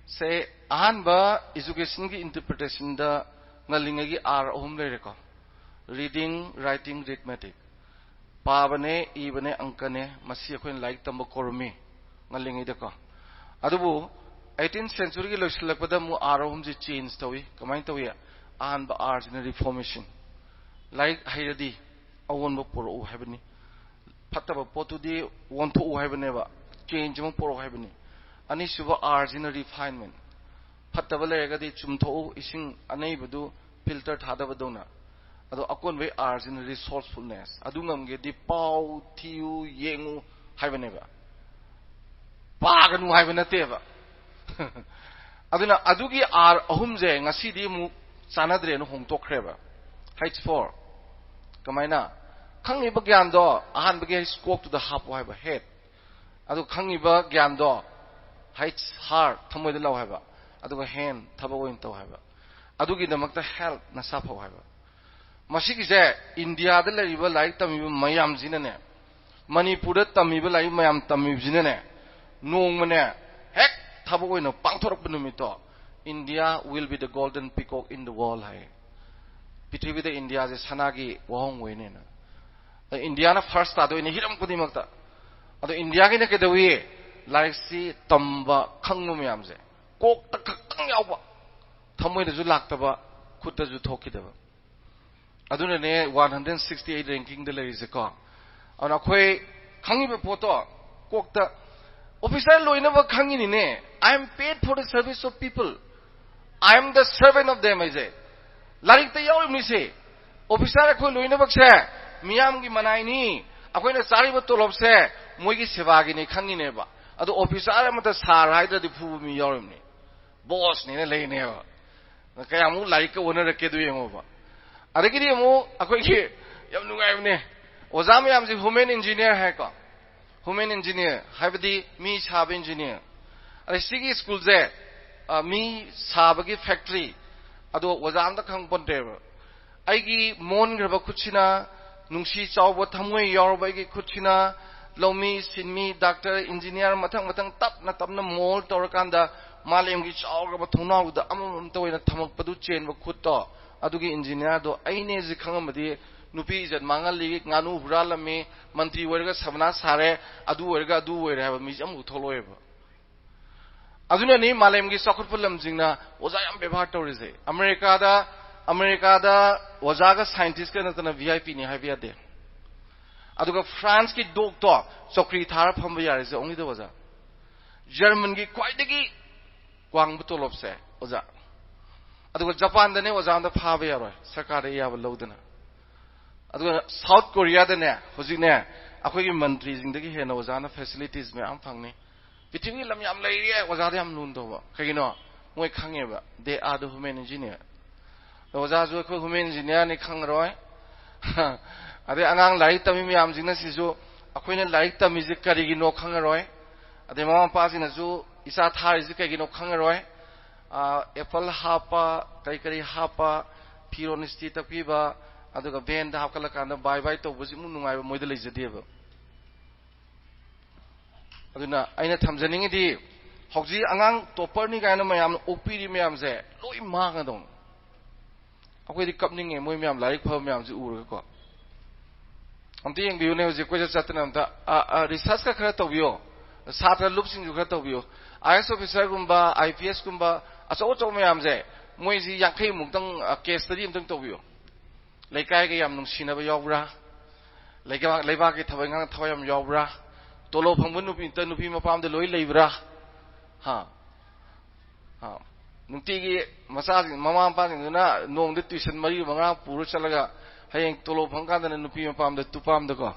ꯁꯦ, ꯑꯍꯥꯟꯕ educationꯒꯤ interpretationꯗ ꯉꯜꯂꯤꯉꯩꯒꯤ R ꯑꯍꯨꯝ ꯂꯩꯔꯦꯀꯣ: reading, writing, arithmetic꯫ ꯄꯥꯕꯅꯦ, ꯏꯕꯅꯦ, ꯑꯪꯀꯅꯦ꯫ ꯃꯁꯤ ꯑꯩꯈꯣꯏꯅ ꯂꯥꯏꯔꯤꯛ ꯇꯝꯕ ꯀꯧꯔꯝꯃꯤ ꯉꯜꯂꯤꯉꯩꯗꯀꯣ꯫ ꯑꯗꯨꯕꯨ eighteenth centuryꯒꯤ ꯂꯣꯏꯁꯤꯜꯂꯛꯄꯗ ꯑꯃꯨꯛ R ꯑꯍꯨꯝꯁꯦ change ꯇꯧꯏ꯫ ꯀꯃꯥꯏꯅ ꯇꯧꯏ? ꯑꯍꯥꯟꯕ Rꯁꯤꯅ reformation, ꯂꯥꯏꯔꯤꯛ ꯍꯩꯔꯗꯤ ꯑꯑꯣꯟꯕ ꯄꯨꯔꯛꯎ ꯍꯥꯏꯕꯅꯤ꯫ ꯐꯠꯇꯕ ꯄꯣꯠꯇꯨꯗꯤ ꯑꯣꯟꯊꯣꯛꯎ ꯍꯥꯏꯕꯅꯦꯕ, change ꯑꯃ ꯄꯨꯔꯛꯎ ꯍꯥꯏꯕꯅꯤ꯫ ꯑꯅꯤꯁꯨꯕ Rꯁꯤꯅ refinement, ꯐꯠꯇꯕ ꯂꯩꯔꯒꯗꯤ ꯆꯨꯝꯊꯣꯛꯎ, ꯏꯁꯤꯡ ꯑꯅꯩꯕꯗꯨ filter ꯊꯥꯗꯕꯗꯧꯅ꯫ ꯑꯗꯣ ꯑꯀꯣꯟꯕꯩ Rꯁꯤꯅ resourcefulness, ꯑꯗꯨ ꯉꯝꯒꯦꯗꯤ ꯄꯥꯎ, ꯊꯤꯌꯨ, ꯌꯦꯡꯉꯨ ꯍꯥꯏꯕꯅꯦꯕ, ꯄꯥꯒꯅꯨ ꯍꯥꯏꯕ ꯅꯠꯇꯦꯕ꯫ ꯑꯗꯨꯅ ꯑꯗꯨꯒꯤ R ꯑꯍꯨꯝꯁꯦ ꯉꯁꯤꯗꯤ ꯑꯃꯨꯛ ꯆꯥꯟꯅꯗ꯭ꯔꯦꯅ ꯍꯣꯡꯗꯣꯛꯈ꯭ꯔꯦꯕ꯫ H four꯫ ꯀꯃꯥꯏꯅ? ꯈꯪꯉꯤꯕ ꯒ꯭ꯌꯥꯟꯗꯣ ꯑꯍꯥꯟꯕꯒꯤ H, ꯀꯣꯛꯇꯨꯗ ꯍꯥꯞꯄꯣ ꯍꯥꯏꯕ, head꯫ ꯑꯗꯨ ꯈꯪꯉꯤꯕ ꯒ꯭ꯌꯥꯟꯗꯣ H, heart, ꯊꯃꯣꯏꯗ ꯂꯧ ꯍꯥꯏꯕ꯫ ꯑꯗꯨꯒ hand, ꯊꯕꯛ ꯑꯣꯏꯅ ꯇꯧ ꯍꯥꯏꯕ꯫ ꯑꯗꯨꯒꯤꯗꯃꯛꯇ health, ꯅꯁꯥ ꯐꯧ ꯍꯥꯏꯕ꯫ ꯃꯁꯤꯒꯤꯁꯦ ꯏꯟꯗꯤꯌꯥꯗ ꯂꯩꯔꯤꯕ ꯂꯥꯏꯔꯤꯛ ꯇꯝꯃꯤꯕ ꯃꯌꯥꯝꯁꯤꯅꯅꯦ, ꯃꯅꯤꯄꯨꯔꯗ ꯇꯝꯃꯤꯕ ꯂꯥꯏꯔꯤꯛ ꯃꯌꯥꯝ ꯇꯝꯃꯤꯕꯁꯤꯅꯅꯦ, ꯅꯣꯡꯃꯅꯦ ꯍꯦꯛ ꯊꯕꯛ ꯑꯣꯏꯅ ꯄꯥꯡꯊꯣꯔꯛꯄ ꯅꯨꯃꯤꯠꯇꯣ, "India will be the golden peacock in the world" ꯍꯥꯏ꯫ ꯄ꯭ꯔꯤꯊꯤꯕꯤꯗ ꯏꯟꯗꯤꯌꯥꯁꯦ ꯁꯅꯥꯒꯤ ꯋꯥꯍꯣꯡ ꯑꯣꯏꯅꯦꯅ꯫ ꯑꯗ ꯏꯟꯗꯤꯌꯥꯅ first ꯇꯥꯗꯣꯏꯅꯦ ꯍꯤꯔꯝ ꯈꯨꯗꯤꯡꯃꯛꯇ꯫ ꯑꯗꯣ ꯏꯟꯗꯤꯌꯥꯒꯤꯅ ꯀꯩꯗꯧꯏ? ꯂꯥꯏꯔꯤꯛꯁꯤ ꯇꯝꯕ, ꯈꯪꯕ ꯃꯌꯥꯝꯁꯦ ꯀꯣꯛꯇ ꯈꯛꯇꯪ ꯌꯥꯎꯕ, ꯊꯃꯣꯏꯗꯁꯨ ꯂꯥꯛꯇꯕ, ꯈꯨꯠꯇꯁꯨ ꯊꯣꯛꯈꯤꯗꯕ꯫ ꯑꯗꯨꯅꯅꯦ one hundred sixty eight rankingꯗ ꯂꯩꯔꯤꯁꯦꯀꯣ꯫ ꯑꯗꯨꯅ ꯑꯩꯈꯣꯏ ꯈꯪꯉꯤꯕ ꯄꯣꯠꯇꯣ ꯀꯣꯛꯇ, officer ꯂꯣꯏꯅꯕ ꯈꯪꯉꯤꯅꯤꯅꯦ, "I am paid for the service of people, I am the servant of them" ꯍꯥꯏꯁꯦ ꯂꯥꯏꯔꯤꯛꯇ ꯌꯥꯎꯔꯤꯕꯅꯤꯁꯦ꯫ Officer ꯑꯩꯈꯣꯏ ꯂꯣꯏꯅꯃꯛꯁꯦ ꯃꯤꯌꯥꯝꯒꯤ ꯃꯅꯥꯏꯅꯤ, ꯑꯩꯈꯣꯏꯅ ꯆꯥꯔꯤꯕ ꯇꯣꯂꯣꯞꯁꯦ ꯃꯣꯏꯒꯤ ꯁꯦꯕꯥꯒꯤꯅꯤ ꯈꯪꯉꯤꯅꯦꯕ꯫ ꯑꯗꯣ officer ꯑꯃꯗ sir ꯍꯥꯏꯗ꯭ꯔꯗꯤ ꯐꯨꯕ ꯃꯤ ꯌꯥꯎꯔꯤꯕꯅꯤ, bossꯅꯦꯅ ꯂꯩꯅꯦꯕ꯫ ꯀꯌꯥꯃꯨꯛ ꯂꯥꯏꯔꯤꯛꯀ ꯑꯣꯟꯅꯔꯛꯀꯦꯗꯣ ꯌꯦꯡꯉꯣꯕ꯫ ꯑꯗꯒꯤꯗꯤ ꯑꯃꯨꯛ ꯑꯩꯈꯣꯏꯒꯤ ꯌꯥꯝ ꯅꯨꯡꯉꯥꯏꯕꯅꯦ, ꯑꯣꯖꯥ ꯃꯌꯥꯝꯁꯦ human engineer ꯍꯥꯏꯀꯣ꯫ Human engineer ꯍꯥꯏꯕꯗꯤ ꯃꯤ ꯁꯥꯕ engineer꯫ ꯑꯗꯩ ꯁꯤꯒꯤ ꯁ꯭ꯀꯨꯜꯁꯦ, ꯑ, ꯃꯤ ꯁꯥꯕꯒꯤ factory꯫ ꯑꯗꯣ ꯑꯣꯖꯥ ꯑꯝꯇ ꯈꯪ ꯄꯣꯟꯇꯦꯕ꯫ ꯑꯩꯒꯤ ꯃꯣꯟꯈ꯭ꯔꯕ ꯈꯨꯠꯁꯤꯅ, ꯅꯨꯡꯁꯤ ꯆꯥꯎꯕ ꯊꯃꯣꯏ ꯌꯥꯎꯔꯕ ꯑꯩꯒꯤ ꯈꯨꯠꯁꯤꯅ ꯂꯧꯃꯤ, ꯁꯤꯟꯃꯤ, doctor, engineer ꯃꯊꯪ ꯃꯊꯪ ꯇꯞꯅ ꯇꯞꯅ mould ꯇꯧꯔꯀꯥꯟꯗ ꯃꯥꯂꯦꯝꯒꯤ ꯆꯥꯎꯔꯕ ꯊꯣꯡꯅꯥꯎꯗ ꯑꯃꯃꯝꯇ ꯑꯣꯏꯅ ꯊꯝꯃꯛꯄꯗꯨ ꯆꯦꯟꯕ ꯈꯨꯠꯇꯣ, ꯑꯗꯨꯒꯤ ꯏꯟꯖꯤꯅꯤꯌꯥꯔꯗꯣ ꯑꯩꯅꯦꯁꯦ ꯈꯪꯉꯝꯃꯗꯤ, ꯅꯨꯄꯤ ꯏꯖꯠ ꯃꯥꯡꯍꯜꯂꯤ, ꯉꯥꯅꯨ ꯍꯨꯔꯥꯜꯂꯝꯃꯤ, ꯃꯟꯇ꯭ꯔꯤ ꯑꯣꯏꯔꯒ ꯁꯕꯅꯥꯁ ꯁꯥꯔꯦ, ꯑꯗꯨ ꯑꯣꯏꯔꯒ ꯑꯗꯨ ꯑꯣꯏꯔꯦ ꯍꯥꯏꯕ ꯃꯤꯁꯦ ꯑꯃꯐꯥꯎ ꯊꯣꯛꯂꯛꯑꯣꯏꯕ꯫ ꯑꯗꯨꯅꯅꯤ ꯃꯥꯂꯦꯝꯒꯤ ꯆꯥꯎꯈꯠꯄ ꯂꯝꯁꯤꯡꯅ ꯑꯣꯖꯥ ꯌꯥꯝ ꯕꯦꯕꯥꯔ ꯇꯧꯔꯤꯁꯦ꯫ ꯑꯃꯦꯔꯤꯀꯥꯗ, ꯑꯃꯦꯔꯤꯀꯥꯗ ꯑꯣꯖꯥꯒ ꯁꯥꯏꯟꯇꯤꯁꯀ ꯅꯠꯇꯅ ꯚꯤ ꯑꯥꯏ ꯄꯤꯅꯤ ꯍꯥꯏꯕ ꯌꯥꯗꯦ꯫ ꯑꯗꯨꯒ ꯐ꯭ꯔꯥꯟꯁꯀꯤ ꯗꯣꯛꯇꯣ ꯆꯧꯀ꯭ꯔꯤ ꯊꯥꯔ ꯐꯝꯕ ꯌꯥꯔꯤꯁꯦ only the ꯑꯣꯖꯥ꯫ ꯖꯔꯃꯟꯒꯤ ꯈ꯭ꯋꯥꯏꯗꯒꯤ ꯋꯥꯡꯕ ꯇꯣꯂꯣꯞꯁꯦ ꯑꯣꯖꯥ꯫ ꯑꯗꯨꯒ ꯖꯄꯥꯟꯗꯅꯦ ꯑꯣꯖꯥ ꯑꯝꯇ ꯐꯥꯕ ꯌꯥꯔꯣꯏ, ꯁꯔꯀꯥꯔꯗ ꯑꯌꯥꯕ ꯂꯧꯗꯅ꯫ ꯑꯗꯨꯒ ꯁꯥꯎꯠ ꯀꯣꯔꯤꯌꯥꯗꯅꯦ ꯍꯧꯖꯤꯛꯅꯦ ꯑꯩꯈꯣꯏꯒꯤ ꯃꯟꯇ꯭ꯔꯤꯁꯤꯡꯗꯒꯤ ꯍꯦꯟꯅ ꯑꯣꯖꯥꯅ ꯐꯦꯁꯤꯂꯤꯇꯤꯁ ꯃꯌꯥꯝ ꯐꯪꯅꯤ꯫ ꯄ꯭ꯔꯤꯊꯤꯕꯤꯒꯤ ꯂꯝ ꯌꯥꯝ ꯂꯩꯔꯤ ꯑꯣꯖꯥꯗ ꯌꯥꯝ ꯂꯨꯅ ꯇꯧꯕ꯫ ꯀꯩꯒꯤꯅꯣ? ꯃꯣꯏ ꯈꯪꯉꯦꯕ, they are the human engineer꯫ ꯑꯣꯖꯥꯁꯨ ꯑꯩꯈꯣꯏ ꯍ꯭ꯌꯨꯃꯦꯟ ꯏꯟꯖꯤꯅꯤꯌꯥꯔꯅꯤ ꯈꯪꯉꯔꯣꯏ꯫ ꯑꯗꯩ ꯑꯉꯥꯡ ꯂꯥꯏꯔꯤꯛ ꯇꯝꯃꯤ ꯃꯌꯥꯝꯁꯤꯡꯅ ꯁꯤꯁꯨ ꯑꯩꯈꯣꯏꯅ ꯂꯥꯏꯔꯤꯛ ꯇꯝꯃꯤꯁꯦ ꯀꯔꯤꯒꯤꯅꯣ ꯈꯪꯉꯔꯣꯏ꯫ ꯑꯗꯩ ꯃꯃꯥ ꯃꯄꯥꯁꯤꯡꯅꯁꯨ ꯏꯆꯥ ꯊꯥꯔꯤꯁꯦ ꯀꯩꯒꯤꯅꯣ ꯈꯪꯉꯔꯣꯏ꯫ ꯑꯦꯄꯜ ꯍꯥꯞꯄ, ꯀꯔꯤ ꯀꯔꯤ ꯍꯥꯞꯄ, ꯐꯤꯔꯣꯟ ꯏꯁꯇꯤ ꯇꯛꯄꯤꯕ, ꯑꯗꯨꯒ ꯚꯦꯟꯗ ꯍꯥꯞꯀꯠꯂꯀꯥꯟꯗ ꯕꯥꯏ ꯕꯥꯏ ꯇꯧꯕꯁꯤꯃꯨꯛ ꯅꯨꯡꯉꯥꯏꯕ ꯃꯣꯏꯗ ꯂꯩꯖꯗꯦꯕ꯫ ꯑꯗꯨꯅ ꯑꯩꯅ ꯊꯝꯖꯅꯤꯡꯉꯤꯗꯤ, ꯍꯧꯖꯤꯛ ꯑꯉꯥꯡ ꯇꯣꯞꯄꯔꯅꯤ ꯀꯥꯏꯅ ꯃꯌꯥꯝꯅ ꯑꯣꯛꯄꯤꯔꯤ ꯃꯌꯥꯝꯁꯦ ꯂꯣꯏ ꯃꯥꯡꯉꯗꯧꯅꯤ꯫ ꯑꯩꯈꯣꯏꯗꯤ ꯀꯞꯅꯤꯡꯉꯦ, ꯃꯣꯏ ꯃꯌꯥꯝ ꯂꯥꯏꯔꯤꯛ ꯐꯕ ꯃꯌꯥꯝꯁꯦ ꯎꯔꯒꯀꯣ꯫ ꯑꯝꯇ ꯌꯦꯡꯕꯤꯌꯨꯅꯦ, ꯍꯧꯖꯤꯛ ꯀꯣꯏꯆꯠ ꯆꯠꯇꯅ ꯑꯝꯇ, ꯑ, ꯑ, ꯔꯤꯁꯔꯁꯀ ꯈꯔ ꯇꯧꯕꯤꯌꯣ, ꯁꯥꯇ꯭ꯔ ꯂꯨꯞꯁꯤꯡꯁꯨ ꯈꯔ ꯇꯧꯕꯤꯌꯣ꯫ ꯑꯥꯏ ꯑꯦꯁ ꯑꯣꯐꯤꯁꯔꯒꯨꯝꯕ, ꯑꯥꯏ ꯄꯤ ꯑꯦꯁꯀꯨꯝꯕ ꯑꯆꯧ ꯑꯆꯧꯕ ꯃꯌꯥꯝꯁꯦ, ꯃꯣꯏꯁꯤ ꯌꯥꯡꯈꯩꯃꯨꯛꯇꯪ, ꯑ, ꯀꯦꯁ ꯁ꯭ꯇꯗꯤ ꯑꯝꯇꯪ ꯇꯧꯕꯤꯌꯣ꯫ ꯂꯩꯀꯥꯏꯒ ꯌꯥꯝ ꯅꯨꯡꯁꯤꯅꯕ ꯌꯥꯎꯕ꯭ꯔꯥ? ꯂꯩꯕꯥꯛ, ꯂꯩꯕꯥꯛꯀꯤ ꯊꯕꯛ ꯏꯪꯈꯥꯡ ꯊꯋꯥꯏ ꯌꯥꯝ ꯌꯥꯎꯕ꯭ꯔꯥ? ꯇꯣꯂꯣꯞ ꯐꯪꯕ ꯅꯨꯄꯤ, ꯅꯨꯄꯤ ꯃꯄꯥꯝꯗ ꯂꯣꯏ ꯂꯩꯕ꯭ꯔꯥ? ꯍꯥ? ꯍꯥ? ꯅꯨꯡꯇꯤꯒꯤ ꯃꯆꯥꯁꯤꯡ, ꯃꯃꯥ ꯃꯄꯥꯁꯤꯡꯗꯨꯅ ꯅꯣꯡꯃꯗ ꯇ꯭ꯌꯨꯁꯟ ꯃꯔꯤ ꯃꯉꯥ ꯄꯨꯔ ꯆꯠꯂꯒ, ꯍꯌꯦꯡ ꯇꯣꯂꯣꯞ ꯐꯪꯀꯥꯟꯗꯅ ꯅꯨꯄꯤ ꯃꯄꯥꯝꯗ, ꯇꯨꯄꯥꯝꯗꯀꯣ,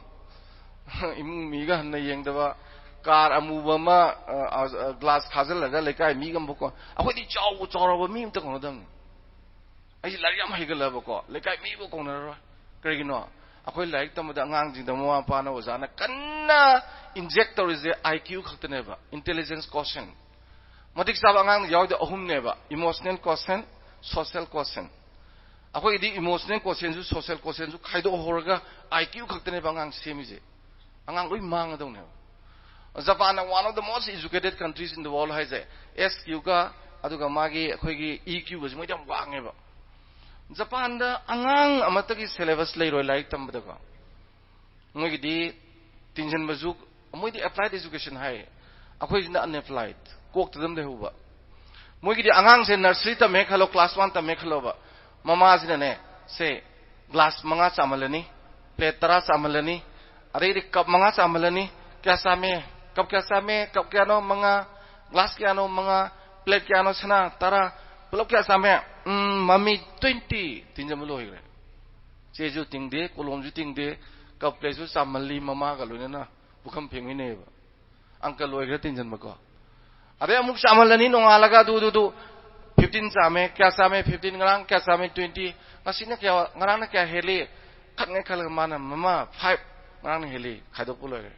ꯏꯃꯨꯡ ꯃꯤꯒ ꯍꯟꯅ ꯌꯦꯡꯗꯕ, ꯀꯥꯔ ꯑꯃꯨꯕ ꯑꯃ, ꯑ, ꯑ, ꯒ꯭ꯂꯥꯁ ꯈꯥꯖꯤꯜꯂꯒ ꯂꯩꯀꯥꯏ ꯃꯤꯒ ꯑꯃꯨꯛ ꯀꯣ-, ꯑꯩꯈꯣꯏꯗꯤ ꯆꯥꯎꯕ ꯆꯥꯎꯔꯕ ꯃꯤ ꯑꯝꯇ ꯀꯧꯅꯗꯕꯅꯤ꯫ ꯑꯩꯁꯦ ꯂꯥꯏꯔꯤꯛ ꯌꯥꯝ ꯍꯩꯒꯠꯂꯕꯀꯣ, ꯂꯩꯀꯥꯏ ꯃꯤꯕꯨ ꯀꯧꯅꯔꯔꯣꯏ꯫ ꯀꯔꯤꯒꯤꯅꯣ? ꯑꯩꯈꯣꯏ ꯂꯥꯏꯔꯤꯛ ꯇꯝꯕꯗ ꯑꯉꯥꯡꯁꯤꯡꯗ ꯃꯃꯥ ꯃꯄꯥꯅ, ꯑꯣꯖꯥꯅ ꯀꯟꯅ ꯏꯟꯖꯦꯛ ꯇꯧꯔꯤꯁꯦ ꯑꯥꯏ ꯀ꯭ꯌꯨ ꯈꯛꯇꯅꯦꯕ, ꯏꯟꯇꯦꯂꯤꯖꯦꯟꯁ ꯀꯣꯁꯦꯟ꯫ ꯃꯇꯤꯛ ꯆꯥꯕ ꯑꯉꯥꯡꯗ ꯌꯥꯎꯔꯤꯗꯣ ꯑꯍꯨꯝꯅꯦꯕ: ꯏꯃꯣꯁꯅꯦꯜ ꯀꯣꯁꯦꯟ, ꯁꯣꯁꯦꯜ ꯀꯣꯁꯦꯟ꯫ ꯑꯩꯈꯣꯏꯒꯤꯗꯤ ꯏꯃꯣꯁꯅꯦꯜ ꯀꯣꯁꯦꯟꯁꯨ ꯁꯣꯁꯦꯜ ꯀꯣꯁꯦꯟꯁꯨ ꯈꯥꯏꯗꯣꯛꯍꯧꯔꯒ ꯑꯥꯏ ꯀ꯭ꯌꯨ ꯈꯛꯇꯅꯦꯕ ꯑꯉꯥꯡ ꯁꯦꯝꯃꯤꯁꯦ꯫ ꯑꯉꯥꯡ ꯂꯣꯏ ꯃꯥꯡꯒꯗꯧꯅꯦꯕ꯫ ꯖꯄꯥꯟꯅ one of the most educated countries in the world ꯍꯥꯏꯁꯦ, ꯑꯦꯁ ꯀ꯭ꯌꯨꯒ ꯑꯗꯨꯒ ꯃꯥꯒꯤ ꯑꯩꯈꯣꯏꯒꯤ ꯏ ꯀ꯭ꯌꯨꯒꯁꯦ ꯃꯣꯏꯗꯤ ꯌꯥꯝ ꯋꯥꯡꯉꯦꯕ꯫ ꯖꯄꯥꯟꯗ ꯑꯉꯥꯡ ꯑꯃꯠꯇꯒꯤ ꯁꯦꯂꯦꯕꯁ ꯂꯩꯔꯣꯏ ꯂꯥꯏꯔꯤꯛ ꯇꯝꯕꯗꯀꯣ꯫ ꯃꯣꯏꯒꯤꯗꯤ ꯇꯤꯟꯁꯤꯟꯕꯁꯨ, ꯃꯣꯏꯗꯤ ꯑꯦꯄ꯭ꯂꯥꯏꯠ ꯑꯦꯖꯨꯀꯦꯁꯟ ꯍꯥꯏ, ꯑꯩꯈꯣꯏꯁꯤꯅ ꯑꯟꯑꯦꯄ꯭ꯂꯥꯏꯠ, ꯀꯣꯛꯇ ꯑꯗꯨꯝ ꯂꯩꯍꯧꯕ꯫ ꯃꯣꯏꯒꯤꯗꯤ ꯑꯉꯥꯡꯁꯦ ꯅꯔꯁꯔꯤ ꯇꯝꯃꯦ ꯈꯜꯂꯣ, ꯀ꯭ꯂꯥꯁ ꯋꯥꯟ ꯇꯝꯃꯦ ꯈꯜꯂꯣꯕ, ꯃꯃꯥꯁꯤꯅꯅꯦ, ꯁꯦ, ꯒ꯭ꯂꯥꯁ ꯃꯉꯥ ꯆꯥꯝꯍꯜꯂꯅꯤ, ꯄ꯭ꯂꯦꯠ ꯇꯔꯥ ꯆꯥꯝꯍꯜꯂꯅꯤ, ꯑꯗꯩꯗꯤ ꯀꯞ ꯃꯉꯥ ꯆꯥꯝꯍꯜꯂꯅꯤ꯫ ꯀꯌꯥ ꯆꯥꯝꯃꯦ? ꯀꯞ ꯀꯌꯥ ꯆꯥꯝꯃꯦ? ꯀꯞ ꯀꯌꯥꯅꯣ? ꯃꯉꯥ꯫ ꯒ꯭ꯂꯥꯁ ꯀꯌꯥꯅꯣ? ꯃꯉꯥ꯫ ꯄ꯭ꯂꯦꯠ ꯀꯌꯥꯅꯣ? ꯁꯅꯥ꯫ ꯇꯔꯥ꯫ ꯄꯨꯂꯞ ꯀꯌꯥ ꯆꯥꯝꯃꯦ? ꯎꯝ, ꯃꯃꯤ ꯇ꯭ꯋꯦꯟꯇꯤ꯫ ꯇꯤꯟꯖꯟꯕ ꯂꯣꯏꯈ꯭ꯔꯦ꯫ ꯆꯦꯁꯨ ꯇꯤꯡꯗꯦ, ꯀꯣꯂꯣꯝꯁꯨ ꯇꯤꯡꯗꯦ, ꯀꯞ ꯄ꯭ꯂꯦꯠꯁꯨ ꯆꯥꯝꯍꯜꯂꯤ ꯃꯃꯥꯒ ꯂꯣꯏꯅꯅ꯫ ꯄꯨꯈꯝ ꯐꯦꯡꯃꯤꯟꯅꯩꯌꯦꯕ꯫ ꯑꯪꯀ ꯂꯣꯏꯈ꯭ꯔꯦ ꯇꯤꯟꯖꯟꯕꯀꯣ꯫ ꯑꯗꯩ ꯑꯃꯨꯛ ꯆꯥꯝꯍꯜꯂꯅꯤ ꯅꯣꯡꯉꯥꯜꯂꯒ ꯑꯗꯨ, ꯑꯗꯨ, ꯑꯗꯨ꯫ ꯐꯤꯐꯇꯤꯟ ꯆꯥꯝꯃꯦ, ꯀꯌꯥ ꯆꯥꯝꯃꯦ? ꯐꯤꯐꯇꯤꯟ꯫ ꯉꯔꯥꯡ ꯀꯌꯥ ꯆꯥꯝꯃꯦ? ꯇ꯭ꯋꯦꯟꯇꯤ꯫ ꯉꯁꯤꯅ ꯀꯌꯥ, ꯉꯔꯥꯡꯅ ꯀꯌꯥ ꯍꯦꯜꯂꯤ? ꯈꯠꯉꯩ ꯈꯜꯂꯒ ꯃꯥꯅ, "ꯃꯃꯥ, ꯐꯥꯏꯚ ꯉꯔꯥꯡꯅ ꯍꯦꯜꯂꯤ", ꯈꯥꯏꯗꯣꯛꯄ ꯂꯣꯏꯈ꯭ꯔꯦ꯫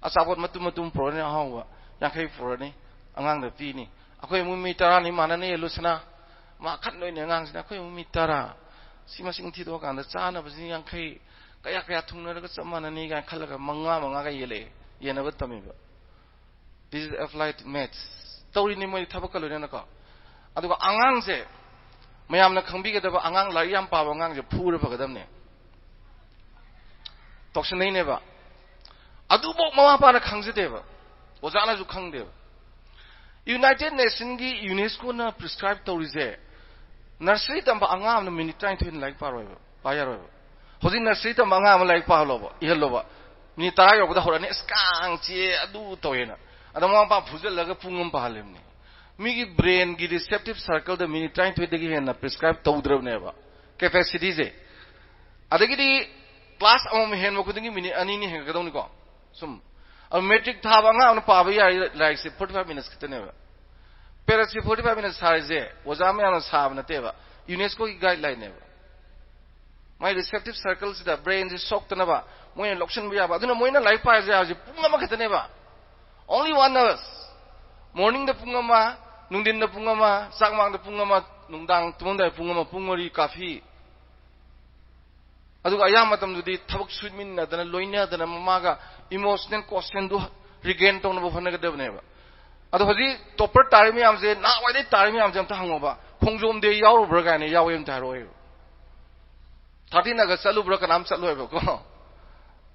ꯑꯆꯥꯄꯣꯠ ꯃꯇꯨꯝ ꯃꯇꯨꯝ ꯄꯨꯔꯛꯑꯅꯤ ꯑꯍꯥꯎꯕ, ꯌꯥꯡꯈꯩ ꯄꯨꯔꯛꯑꯅꯤ, ꯑꯉꯥꯡꯗ ꯄꯤꯅꯤ꯫ "ꯑꯩꯈꯣꯏ ꯏꯃꯨꯡ ꯃꯤ ꯇꯔꯥꯅꯤ ꯃꯥꯟꯅꯅꯤ ꯂꯨꯁꯅꯥ", ꯃꯥ ꯈꯟꯗꯣꯏꯅꯦ ꯑꯉꯥꯡꯁꯤꯅ, "ꯑꯩꯈꯣꯏ ꯏꯃꯨꯡ ꯃꯤ ꯇꯔꯥ, ꯁꯤ ꯃꯁꯤꯡ ꯊꯤꯗꯣꯛꯑꯀꯥꯟꯗ ꯆꯥꯅꯕꯁꯤꯅ ꯌꯥꯡꯈꯩ, ꯀꯌꯥ ꯀꯌꯥ ꯊꯨꯡꯅꯔꯒ ꯆꯞ ꯃꯥꯟꯅꯅꯤ?" ꯀꯥꯏꯅ ꯈꯜꯂꯒ ꯃꯉꯥ ꯃꯉꯥꯒ ꯌꯦꯜꯂꯛꯑꯦ, ꯌꯦꯟꯅꯕ ꯇꯝꯃꯤꯕ꯫ This is applied maths꯫ ꯇꯧꯔꯤꯅꯤ ꯃꯣꯏꯗꯤ ꯊꯕꯛꯀ ꯂꯣꯏꯅꯅꯀꯣ꯫ ꯑꯗꯨꯒ ꯑꯉꯥꯡꯁꯦ, ꯃꯌꯥꯝꯅ ꯈꯪꯕꯤꯒꯗꯕ, ꯑꯉꯥꯡ ꯂꯥꯏꯔꯤꯛ ꯌꯥꯝ ꯄꯥꯕ ꯑꯉꯥꯡꯁꯦ ꯐꯨꯔ ꯐꯒꯗꯕꯅꯦ꯫ ꯇꯧꯁꯟꯅꯩꯅꯦꯕ꯫ ꯑꯗꯨꯐꯥꯎ ꯃꯃꯥ ꯃꯄꯥꯅ ꯈꯪꯖꯗꯦꯕ, ꯑꯣꯖꯥꯅꯁꯨ ꯈꯪꯗꯦꯕ꯫ ꯌꯨꯅꯥꯏꯇꯦꯗ ꯅꯦꯁꯟꯒꯤ, ꯌꯨꯅꯦꯁꯀꯣꯅ ꯄ꯭ꯔꯤꯁꯀ꯭ꯔꯥꯏꯕ ꯇꯧꯔꯤꯁꯦ, ꯅꯔꯁꯔꯤ ꯇꯝꯕ ꯑꯉꯥꯡ ꯑꯃꯅ ꯃꯤꯅꯤꯠ ꯇꯔꯥꯅꯤꯊꯣꯏ ꯂꯥꯏꯔꯤꯛ ꯄꯥꯔꯣꯏꯕ, ꯄꯥ ꯌꯥꯔꯣꯏꯕ꯫ ꯍꯧꯖꯤꯛ ꯅꯔꯁꯔꯤ ꯇꯝꯕ ꯑꯉꯥꯡ ꯑꯃ ꯂꯥꯏꯔꯤꯛ ꯄꯥꯍꯜꯂꯣꯕ, ꯏꯍꯜꯂꯣꯕ, ꯃꯤꯅꯤꯠ ꯇꯔꯥ ꯌꯧꯕꯗ ꯍꯧꯔꯛꯑꯅꯤ, "ꯑꯁ, ꯀꯥꯡ ꯆꯤꯛꯑꯦ, ꯑꯗꯨ ꯇꯧꯋꯦꯅ"꯫ ꯑꯗ ꯃꯃꯥ ꯃꯄꯥ ꯐꯨꯖꯜꯂꯒ ꯄꯨꯡ ꯑꯃ ꯄꯥꯍꯜꯂꯤꯕꯅꯤ꯫ ꯃꯤꯒꯤ ꯕ꯭ꯔꯦꯟꯒꯤ ꯔꯤꯁꯦꯞꯇꯤꯞ ꯁꯔꯀꯜꯗ ꯃꯤꯅꯤꯠ ꯇꯔꯥꯅꯤꯊꯣꯏꯗꯒꯤ ꯍꯦꯟꯅ ꯄ꯭ꯔꯤꯁꯀ꯭ꯔꯥꯏꯕ ꯇꯧꯗ꯭ꯔꯕꯅꯦꯕ, ꯀꯦꯄꯦꯁꯤꯇꯤꯁꯦ꯫ ꯑꯗꯒꯤꯗꯤ ꯀ꯭ꯂꯥꯁ ꯑꯃꯃꯝ ꯍꯦꯟꯕ ꯈꯨꯗꯤꯡꯒꯤ ꯃꯤꯅꯤꯠ ꯑꯅꯤꯅꯤ ꯍꯦꯟꯒꯠꯀꯗꯧꯅꯤꯀꯣ꯫ ꯁꯨꯝ꯫ ꯑꯗꯨ ꯃꯦꯇ꯭ꯔꯤꯛ ꯊꯥꯕ ꯑꯉꯥꯡ ꯑꯃꯅ ꯄꯥꯕ ꯌꯥꯔꯤ ꯂꯥꯏꯔꯤꯛꯁꯦ forty five minutes ꯈꯛꯇꯅꯦꯕ꯫ ꯄꯦꯔꯥꯁꯤ forty five minutes ꯊꯥꯔꯤꯁꯦ ꯑꯣꯖꯥ ꯃꯌꯥꯝꯅ ꯁꯥꯕ ꯅꯠꯇꯦꯕ, ꯌꯨꯅꯦꯁꯀꯣꯒꯤ ꯒꯥꯏꯗꯂꯥꯏꯟꯅꯦꯕ꯫ ꯃꯥꯏ ꯔꯤꯁꯦꯞꯇꯤꯞ ꯁꯔꯀꯜꯁꯤꯗ ꯕ꯭ꯔꯦꯟꯁꯦ ꯁꯣꯛꯇꯅꯕ ꯃꯣꯏꯅ ꯂꯧꯁꯤꯟꯕ ꯌꯥꯕ꯫ ꯑꯗꯨꯅ ꯃꯣꯏꯅ ꯂꯥꯏꯔꯤꯛ ꯄꯥꯔꯤꯁꯦ ꯍꯧꯖꯤꯛ ꯄꯨꯡ ꯑꯃꯈꯛꯇꯅꯦꯕ꯫ Only one hours꯫ ꯃꯣꯔꯅꯤꯡꯗ ꯄꯨꯡ ꯑꯃ, ꯅꯨꯡꯊꯤꯟꯗ ꯄꯨꯡ ꯑꯃ, ꯆꯥꯛ ꯃꯥꯡꯗ ꯄꯨꯡ ꯑꯃ, ꯅꯨꯡꯗꯥꯡ ꯇꯨꯝꯃꯝꯗꯥꯏ ꯄꯨꯡ ꯑꯃ, ꯄꯨꯡ ꯃꯔꯤ ꯀꯥꯐꯤ꯫ ꯑꯗꯨꯒ ꯑꯌꯥꯝꯕ ꯃꯇꯝꯗꯗꯤ ꯊꯕꯛ ꯁꯨꯠꯃꯤꯟꯅꯗꯅ, ꯂꯣꯏꯅꯗꯅ ꯃꯃꯥꯒ ꯏꯃꯣꯁꯅꯦꯜ ꯀꯣꯁꯦꯟꯗꯨ ꯔꯤꯒꯦꯟ ꯇꯧꯅꯕ ꯍꯣꯠꯅꯒꯗꯕꯅꯦꯕ꯫ ꯑꯗꯣ ꯍꯧꯖꯤꯛ ꯇꯣꯞꯄꯔ ꯇꯥꯔꯤ ꯃꯌꯥꯝꯁꯦ, ꯅꯍꯥꯟꯋꯥꯏꯗꯩ ꯇꯥꯔꯤ ꯃꯌꯥꯝꯁꯦ ꯑꯝꯇ ꯍꯪꯉꯣꯕ, ꯈꯣꯡꯖꯣꯝ ꯗꯦ ꯌꯥꯎꯔꯨꯕ꯭ꯔꯥ ꯀꯥꯏꯅ꯫ ꯌꯥꯎꯋꯦ ꯑꯝꯇ ꯍꯥꯏꯔꯛꯑꯣ꯫ ꯊꯥꯔꯇꯤꯟ ꯑꯒꯁ ꯆꯠꯂꯨꯕ꯭ꯔꯥ? ꯀꯅꯥꯝ ꯆꯠꯂꯣꯏꯕꯀꯣ꯫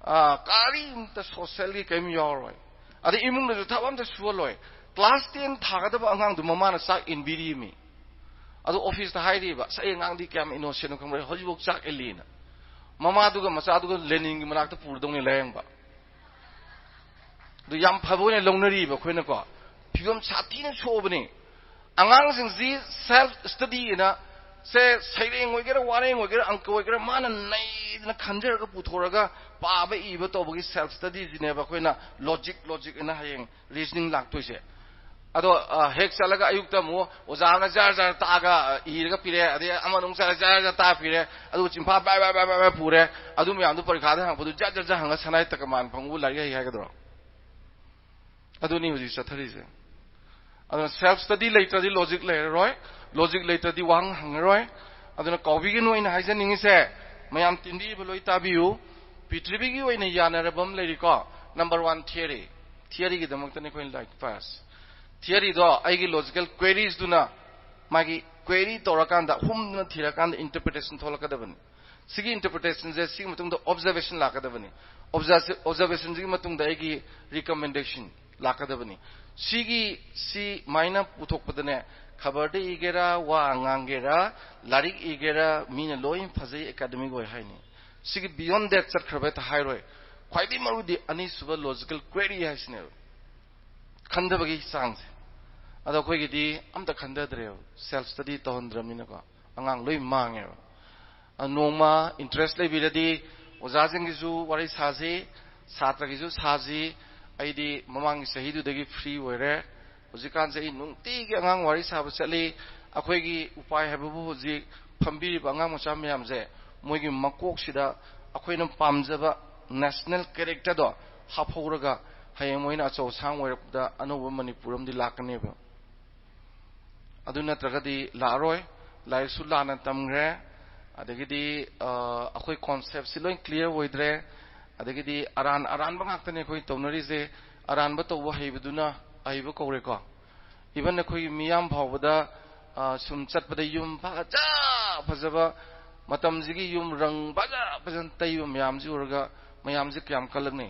ꯑꯥ, ꯀꯔꯤꯝꯇ ꯁꯣꯁꯦꯜꯒꯤ ꯀꯔꯤꯝ ꯌꯥꯎꯔꯣꯏ꯫ ꯑꯗꯩ ꯏꯃꯨꯡꯗꯁꯨ ꯊꯕꯛ ꯑꯝꯇ ꯁꯨꯍꯜꯂꯣꯏ꯫ ꯀ꯭ꯂꯥꯁ ꯇꯦꯟ ꯊꯥꯒꯗꯕ ꯑꯉꯥꯡꯗꯨ ꯃꯃꯥꯅ ꯆꯥꯛ ꯏꯟꯕꯤꯔꯤꯃꯤ꯫ ꯑꯗꯣ ꯑꯣꯐꯤꯁꯇ ꯍꯥꯏꯔꯤꯕ, "ꯑꯁ, ꯑꯩ ꯑꯉꯥꯡꯗꯤ ꯀꯌꯥꯝ ꯏꯅꯣꯁꯦꯟꯅꯣ ꯈꯪꯕ꯭ꯔꯥ, ꯍꯧꯖꯤꯛꯐꯥꯎ ꯆꯥꯛ ꯏꯜꯂꯤꯅ"꯫ ꯃꯃꯥꯗꯨꯒ ꯃꯆꯥꯗꯨꯒ ꯂꯦꯅꯤꯟꯒꯤ ꯃꯅꯥꯛꯇ ꯄꯨꯔꯗꯧꯅꯤ ꯂꯥꯌꯦꯡꯕ꯫ ꯑꯗꯨ ꯌꯥꯝ ꯐꯕ ꯑꯣꯏꯅ ꯂꯧꯅꯔꯤꯕ ꯑꯩꯈꯣꯏꯅꯀꯣ꯫ ꯐꯤꯕꯝ ꯁꯥꯊꯤꯅ ꯁꯣꯛꯑꯕꯅꯤ꯫ ꯑꯉꯥꯡꯁꯤꯡꯁꯤ ꯁꯦꯜꯐ ꯁ꯭ꯇꯗꯤ ꯑꯅ, ꯁꯦ, ꯁꯩꯔꯦꯡ ꯑꯣꯏꯒꯦꯔꯥ, ꯋꯥꯔꯦꯡ ꯑꯣꯏꯒꯦꯔꯥ, ꯑꯪꯀ ꯑꯣꯏꯒꯦꯔꯥ, ꯃꯥꯅ ꯅꯩꯗꯅ ꯈꯟꯖꯔꯒ ꯄꯨꯊꯣꯔꯒ ꯄꯥꯕ ꯏꯕ ꯇꯧꯕꯒꯤ ꯁꯦꯜꯐ ꯁ꯭ꯇꯗꯤꯁꯤꯅꯦꯕ ꯑꯩꯈꯣꯏꯅ ꯂꯣꯖꯤꯛ, ꯂꯣꯖꯤꯛ ꯑꯅ ꯍꯌꯦꯡ ꯔꯤꯖꯅꯤꯡ ꯂꯥꯛꯇꯣꯏꯁꯦ꯫ ꯑꯗꯣ, ꯑ, ꯍꯦꯛ ꯆꯠꯂꯒ ꯑꯌꯨꯛꯇ ꯑꯃꯨꯛ ꯑꯣꯖꯥ ꯑꯃꯅ ꯖꯥꯔ ꯖꯥꯔ ꯇꯥꯛꯑꯒ, ꯑ, ꯏꯔꯒ ꯄꯤꯔꯦ, ꯑꯗꯩ ꯑꯃꯅ ꯑꯃꯨꯛ ꯆꯠꯂꯒ ꯖꯥꯔ ꯖꯥꯔ ꯇꯥꯛꯑ ꯄꯤꯔꯦ, ꯑꯗꯨꯒ ꯆꯤꯟꯐꯥ ꯕꯥꯏ ꯕꯥꯏ ꯕꯥꯏ ꯕꯥꯏ ꯕꯥꯏ ꯄꯨꯔꯦ, ꯑꯗꯨ ꯃꯌꯥꯝꯗꯨ ꯄꯔꯤꯈꯥꯗ ꯍꯪꯉꯛꯄꯗꯨ ꯖꯥꯠ ꯖꯥꯠ ꯖꯥꯠ ꯍꯪꯉꯒ ꯁꯅꯥꯏ ꯇꯀꯃꯥꯟ ꯐꯪꯕꯕꯨ ꯂꯥꯏꯔꯤꯛ ꯍꯩ ꯍꯥꯏꯒꯗ꯭ꯔꯣ? ꯑꯗꯨꯅꯤ ꯍꯧꯖꯤꯛ ꯆꯠꯊꯔꯤꯁꯦ꯫ ꯑꯗꯨꯅ ꯁꯦꯜꯐ ꯁ꯭ꯇꯗꯤ ꯂꯩꯇ꯭ꯔꯗꯤ ꯂꯣꯖꯤꯛ ꯂꯩꯔꯔꯣꯏ, ꯂꯣꯖꯤꯛ ꯂꯩꯇ꯭ꯔꯗꯤ ꯋꯥꯍꯪ ꯍꯪꯉꯔꯣꯏ꯫ ꯑꯗꯨꯅ ꯀꯥꯎꯕꯤꯒꯅꯨ, ꯑꯩꯅ ꯍꯥꯏꯖꯅꯤꯡꯉꯤꯁꯦ, ꯃꯌꯥꯝ ꯇꯤꯟꯕꯤꯔꯤꯕ ꯂꯣꯏ ꯇꯥꯕꯤꯌꯨ꯫ ꯄ꯭ꯔꯤꯊꯤꯕꯤꯒꯤ ꯑꯣꯏꯅ ꯌꯥꯅꯔꯕ ꯑꯃ ꯂꯩꯔꯤꯀꯣ, ꯅꯝꯕꯔ ꯋꯥꯟ ꯊꯤꯌꯔꯤ꯫ ꯊꯤꯌꯔꯤꯒꯤꯗꯃꯛꯇꯅꯤ ꯑꯩꯈꯣꯏꯅ ꯂꯥꯏꯔꯤꯛ ꯄꯥꯔꯁꯤ꯫ ꯊꯤꯌꯔꯤꯗꯣ ꯑꯩꯒꯤ ꯂꯣꯖꯤꯀꯦꯜ ꯀ꯭ꯋꯦꯔꯤꯁꯗꯨꯅ ꯃꯥꯒꯤ ꯀ꯭ꯋꯦꯔꯤ ꯇꯧꯔꯀꯥꯟꯗ, ꯍꯨꯝꯗꯨꯅ ꯊꯤꯔꯀꯥꯟꯗ ꯏꯟꯇꯔꯄ꯭ꯔꯤꯇꯦꯁꯟ ꯊꯣꯛꯂꯛꯀꯗꯕꯅꯤ꯫ ꯁꯤꯒꯤ ꯏꯟꯇꯔꯄ꯭ꯔꯤꯇꯦꯁꯟꯁꯦ ꯁꯤꯒꯤ ꯃꯇꯨꯡꯗ ꯑꯣꯕꯖꯔꯕꯦꯁꯟ ꯂꯥꯛꯀꯗꯕꯅꯤ꯫ ꯑꯣꯕꯖꯔꯕꯦꯁꯟꯁꯤꯒꯤ ꯃꯇꯨꯡꯗ ꯑꯩꯒꯤ ꯔꯤꯀꯃꯦꯟꯗꯦꯁꯟ ꯂꯥꯛꯀꯗꯕꯅꯤ꯫ ꯁꯤꯒꯤ, ꯁꯤ ꯃꯥꯏꯅ ꯄꯨꯊꯣꯛꯄꯗꯅꯦ, ꯈꯕꯔꯗ ꯏꯒꯦꯔꯥ, ꯋꯥ ꯉꯥꯡꯒꯦꯔꯥ, ꯂꯥꯏꯔꯤꯛ ꯏꯒꯦꯔꯥ, ꯃꯤꯅ ꯂꯣꯏ ꯐꯖꯩ, ꯑꯦꯀꯥꯗꯃꯤꯛ ꯑꯣꯏ ꯍꯥꯏꯅꯤ꯫ ꯁꯤꯒꯤ ꯕꯤꯌꯣꯟ ꯗꯦꯠ ꯆꯠꯈ꯭ꯔꯕ ꯍꯦꯛꯇ ꯍꯥꯏꯔꯣꯏ꯫ ꯈ꯭ꯋꯥꯏꯗꯒꯤ ꯃꯔꯨꯗꯤ ꯑꯅꯤꯁꯨꯕ ꯂꯣꯖꯤꯀꯦꯜ ꯀ꯭ꯋꯦꯔꯤ ꯍꯥꯏꯁꯤꯅꯦꯕ, ꯈꯟꯊꯕꯒꯤ ꯆꯥꯡꯁꯦ꯫ ꯑꯗꯣ ꯑꯩꯈꯣꯏꯒꯤꯗꯤ ꯑꯝꯇ ꯈꯟꯊꯗ꯭ꯔꯦꯕ, ꯁꯦꯜꯐ ꯁ꯭ꯇꯗꯤ ꯇꯧꯍꯟꯗ꯭ꯔꯕꯅꯤꯅꯀꯣ꯫ ꯑꯉꯥꯡ ꯂꯣꯏ ꯃꯥꯡꯉꯦꯕ꯫ ꯑ, ꯅꯣꯡꯃ ꯏꯟꯇꯔꯦꯁ ꯂꯩꯕꯤꯔꯗꯤ ꯑꯣꯖꯥꯁꯤꯡꯒꯤꯁꯨ ꯋꯥꯔꯤ ꯁꯥꯁꯤ, ꯁꯥꯇ꯭ꯔꯒꯤꯁꯨ ꯁꯥꯁꯤ꯫ ꯑꯩꯗꯤ ꯃꯃꯥꯡꯒꯤ ꯆꯍꯤꯗꯨꯗꯒꯤ ꯐ꯭ꯔꯤ ꯑꯣꯏꯔꯦ꯫ ꯍꯧꯖꯤꯛꯀꯥꯟꯁꯦ ꯑꯩ ꯅꯨꯡꯇꯤꯒꯤ ꯑꯉꯥꯡ ꯋꯥꯔꯤ ꯁꯥꯕ ꯆꯠꯂꯤ꯫ ꯑꯩꯈꯣꯏꯒꯤ ꯎꯄꯥꯏ ꯍꯥꯏꯕꯕꯨ ꯍꯧꯖꯤꯛ ꯐꯝꯕꯤꯔꯤꯕ ꯑꯉꯥꯡ ꯃꯆꯥ ꯃꯌꯥꯝꯁꯦ, ꯃꯣꯏꯒꯤ ꯃꯀꯣꯛꯁꯤꯗ ꯑꯩꯈꯣꯏꯅ ꯄꯥꯝꯖꯕ ꯅꯦꯁꯅꯦꯜ ꯀꯦꯔꯦꯛꯇꯔꯗꯣ ꯍꯥꯞꯍꯧꯔꯒ, ꯍꯌꯦꯡ ꯃꯣꯏꯅ ꯑꯆꯧ ꯑꯁꯥꯡ ꯑꯣꯏꯔꯛꯄꯗ ꯑꯅꯧꯕ ꯃꯅꯤꯄꯨꯔ ꯑꯃꯗꯤ ꯂꯥꯛꯀꯅꯦꯕ꯫ ꯑꯗꯨ ꯅꯠꯇ꯭ꯔꯒꯗꯤ ꯂꯥꯛꯑꯔꯣꯏ꯫ ꯂꯥꯏꯔꯤꯛꯁꯨ ꯂꯥꯟꯅ ꯇꯝꯈ꯭ꯔꯦ, ꯑꯗꯒꯤꯗꯤ, ꯑ, ꯑꯩꯈꯣꯏ ꯀꯣꯟꯁꯦꯞꯁꯤ ꯂꯣꯏ ꯀ꯭ꯂꯤꯌꯥꯔ ꯑꯣꯏꯗ꯭ꯔꯦ, ꯑꯗꯒꯤꯗꯤ ꯑꯔꯥꯟ ꯑꯔꯥꯟꯕ ꯉꯥꯛꯇꯅꯦ ꯑꯩꯈꯣꯏ ꯇꯧꯅꯔꯤꯁꯦ꯫ ꯑꯔꯥꯟꯕ ꯇꯧꯕ ꯍꯩꯕꯗꯨꯅ ꯑꯍꯩꯕ ꯀꯧꯔꯦꯀꯣ꯫ Even ꯑꯩꯈꯣꯏꯒꯤ ꯃꯤꯌꯥꯝ ꯐꯥꯎꯕꯗ, ꯑ, ꯁꯨꯝ ꯆꯠꯄꯗ ꯌꯨꯝ ꯐꯖ ꯐꯖꯕ, ꯃꯇꯝꯁꯤꯒꯤ ꯌꯨꯝ ꯔꯪ ꯐꯖ ꯐꯖꯅ ꯇꯩꯕ ꯃꯌꯥꯝꯁꯤ ꯎꯔꯒ ꯃꯌꯥꯝꯁꯤ ꯀꯌꯥꯝ ꯀꯜꯂꯛꯅꯤ?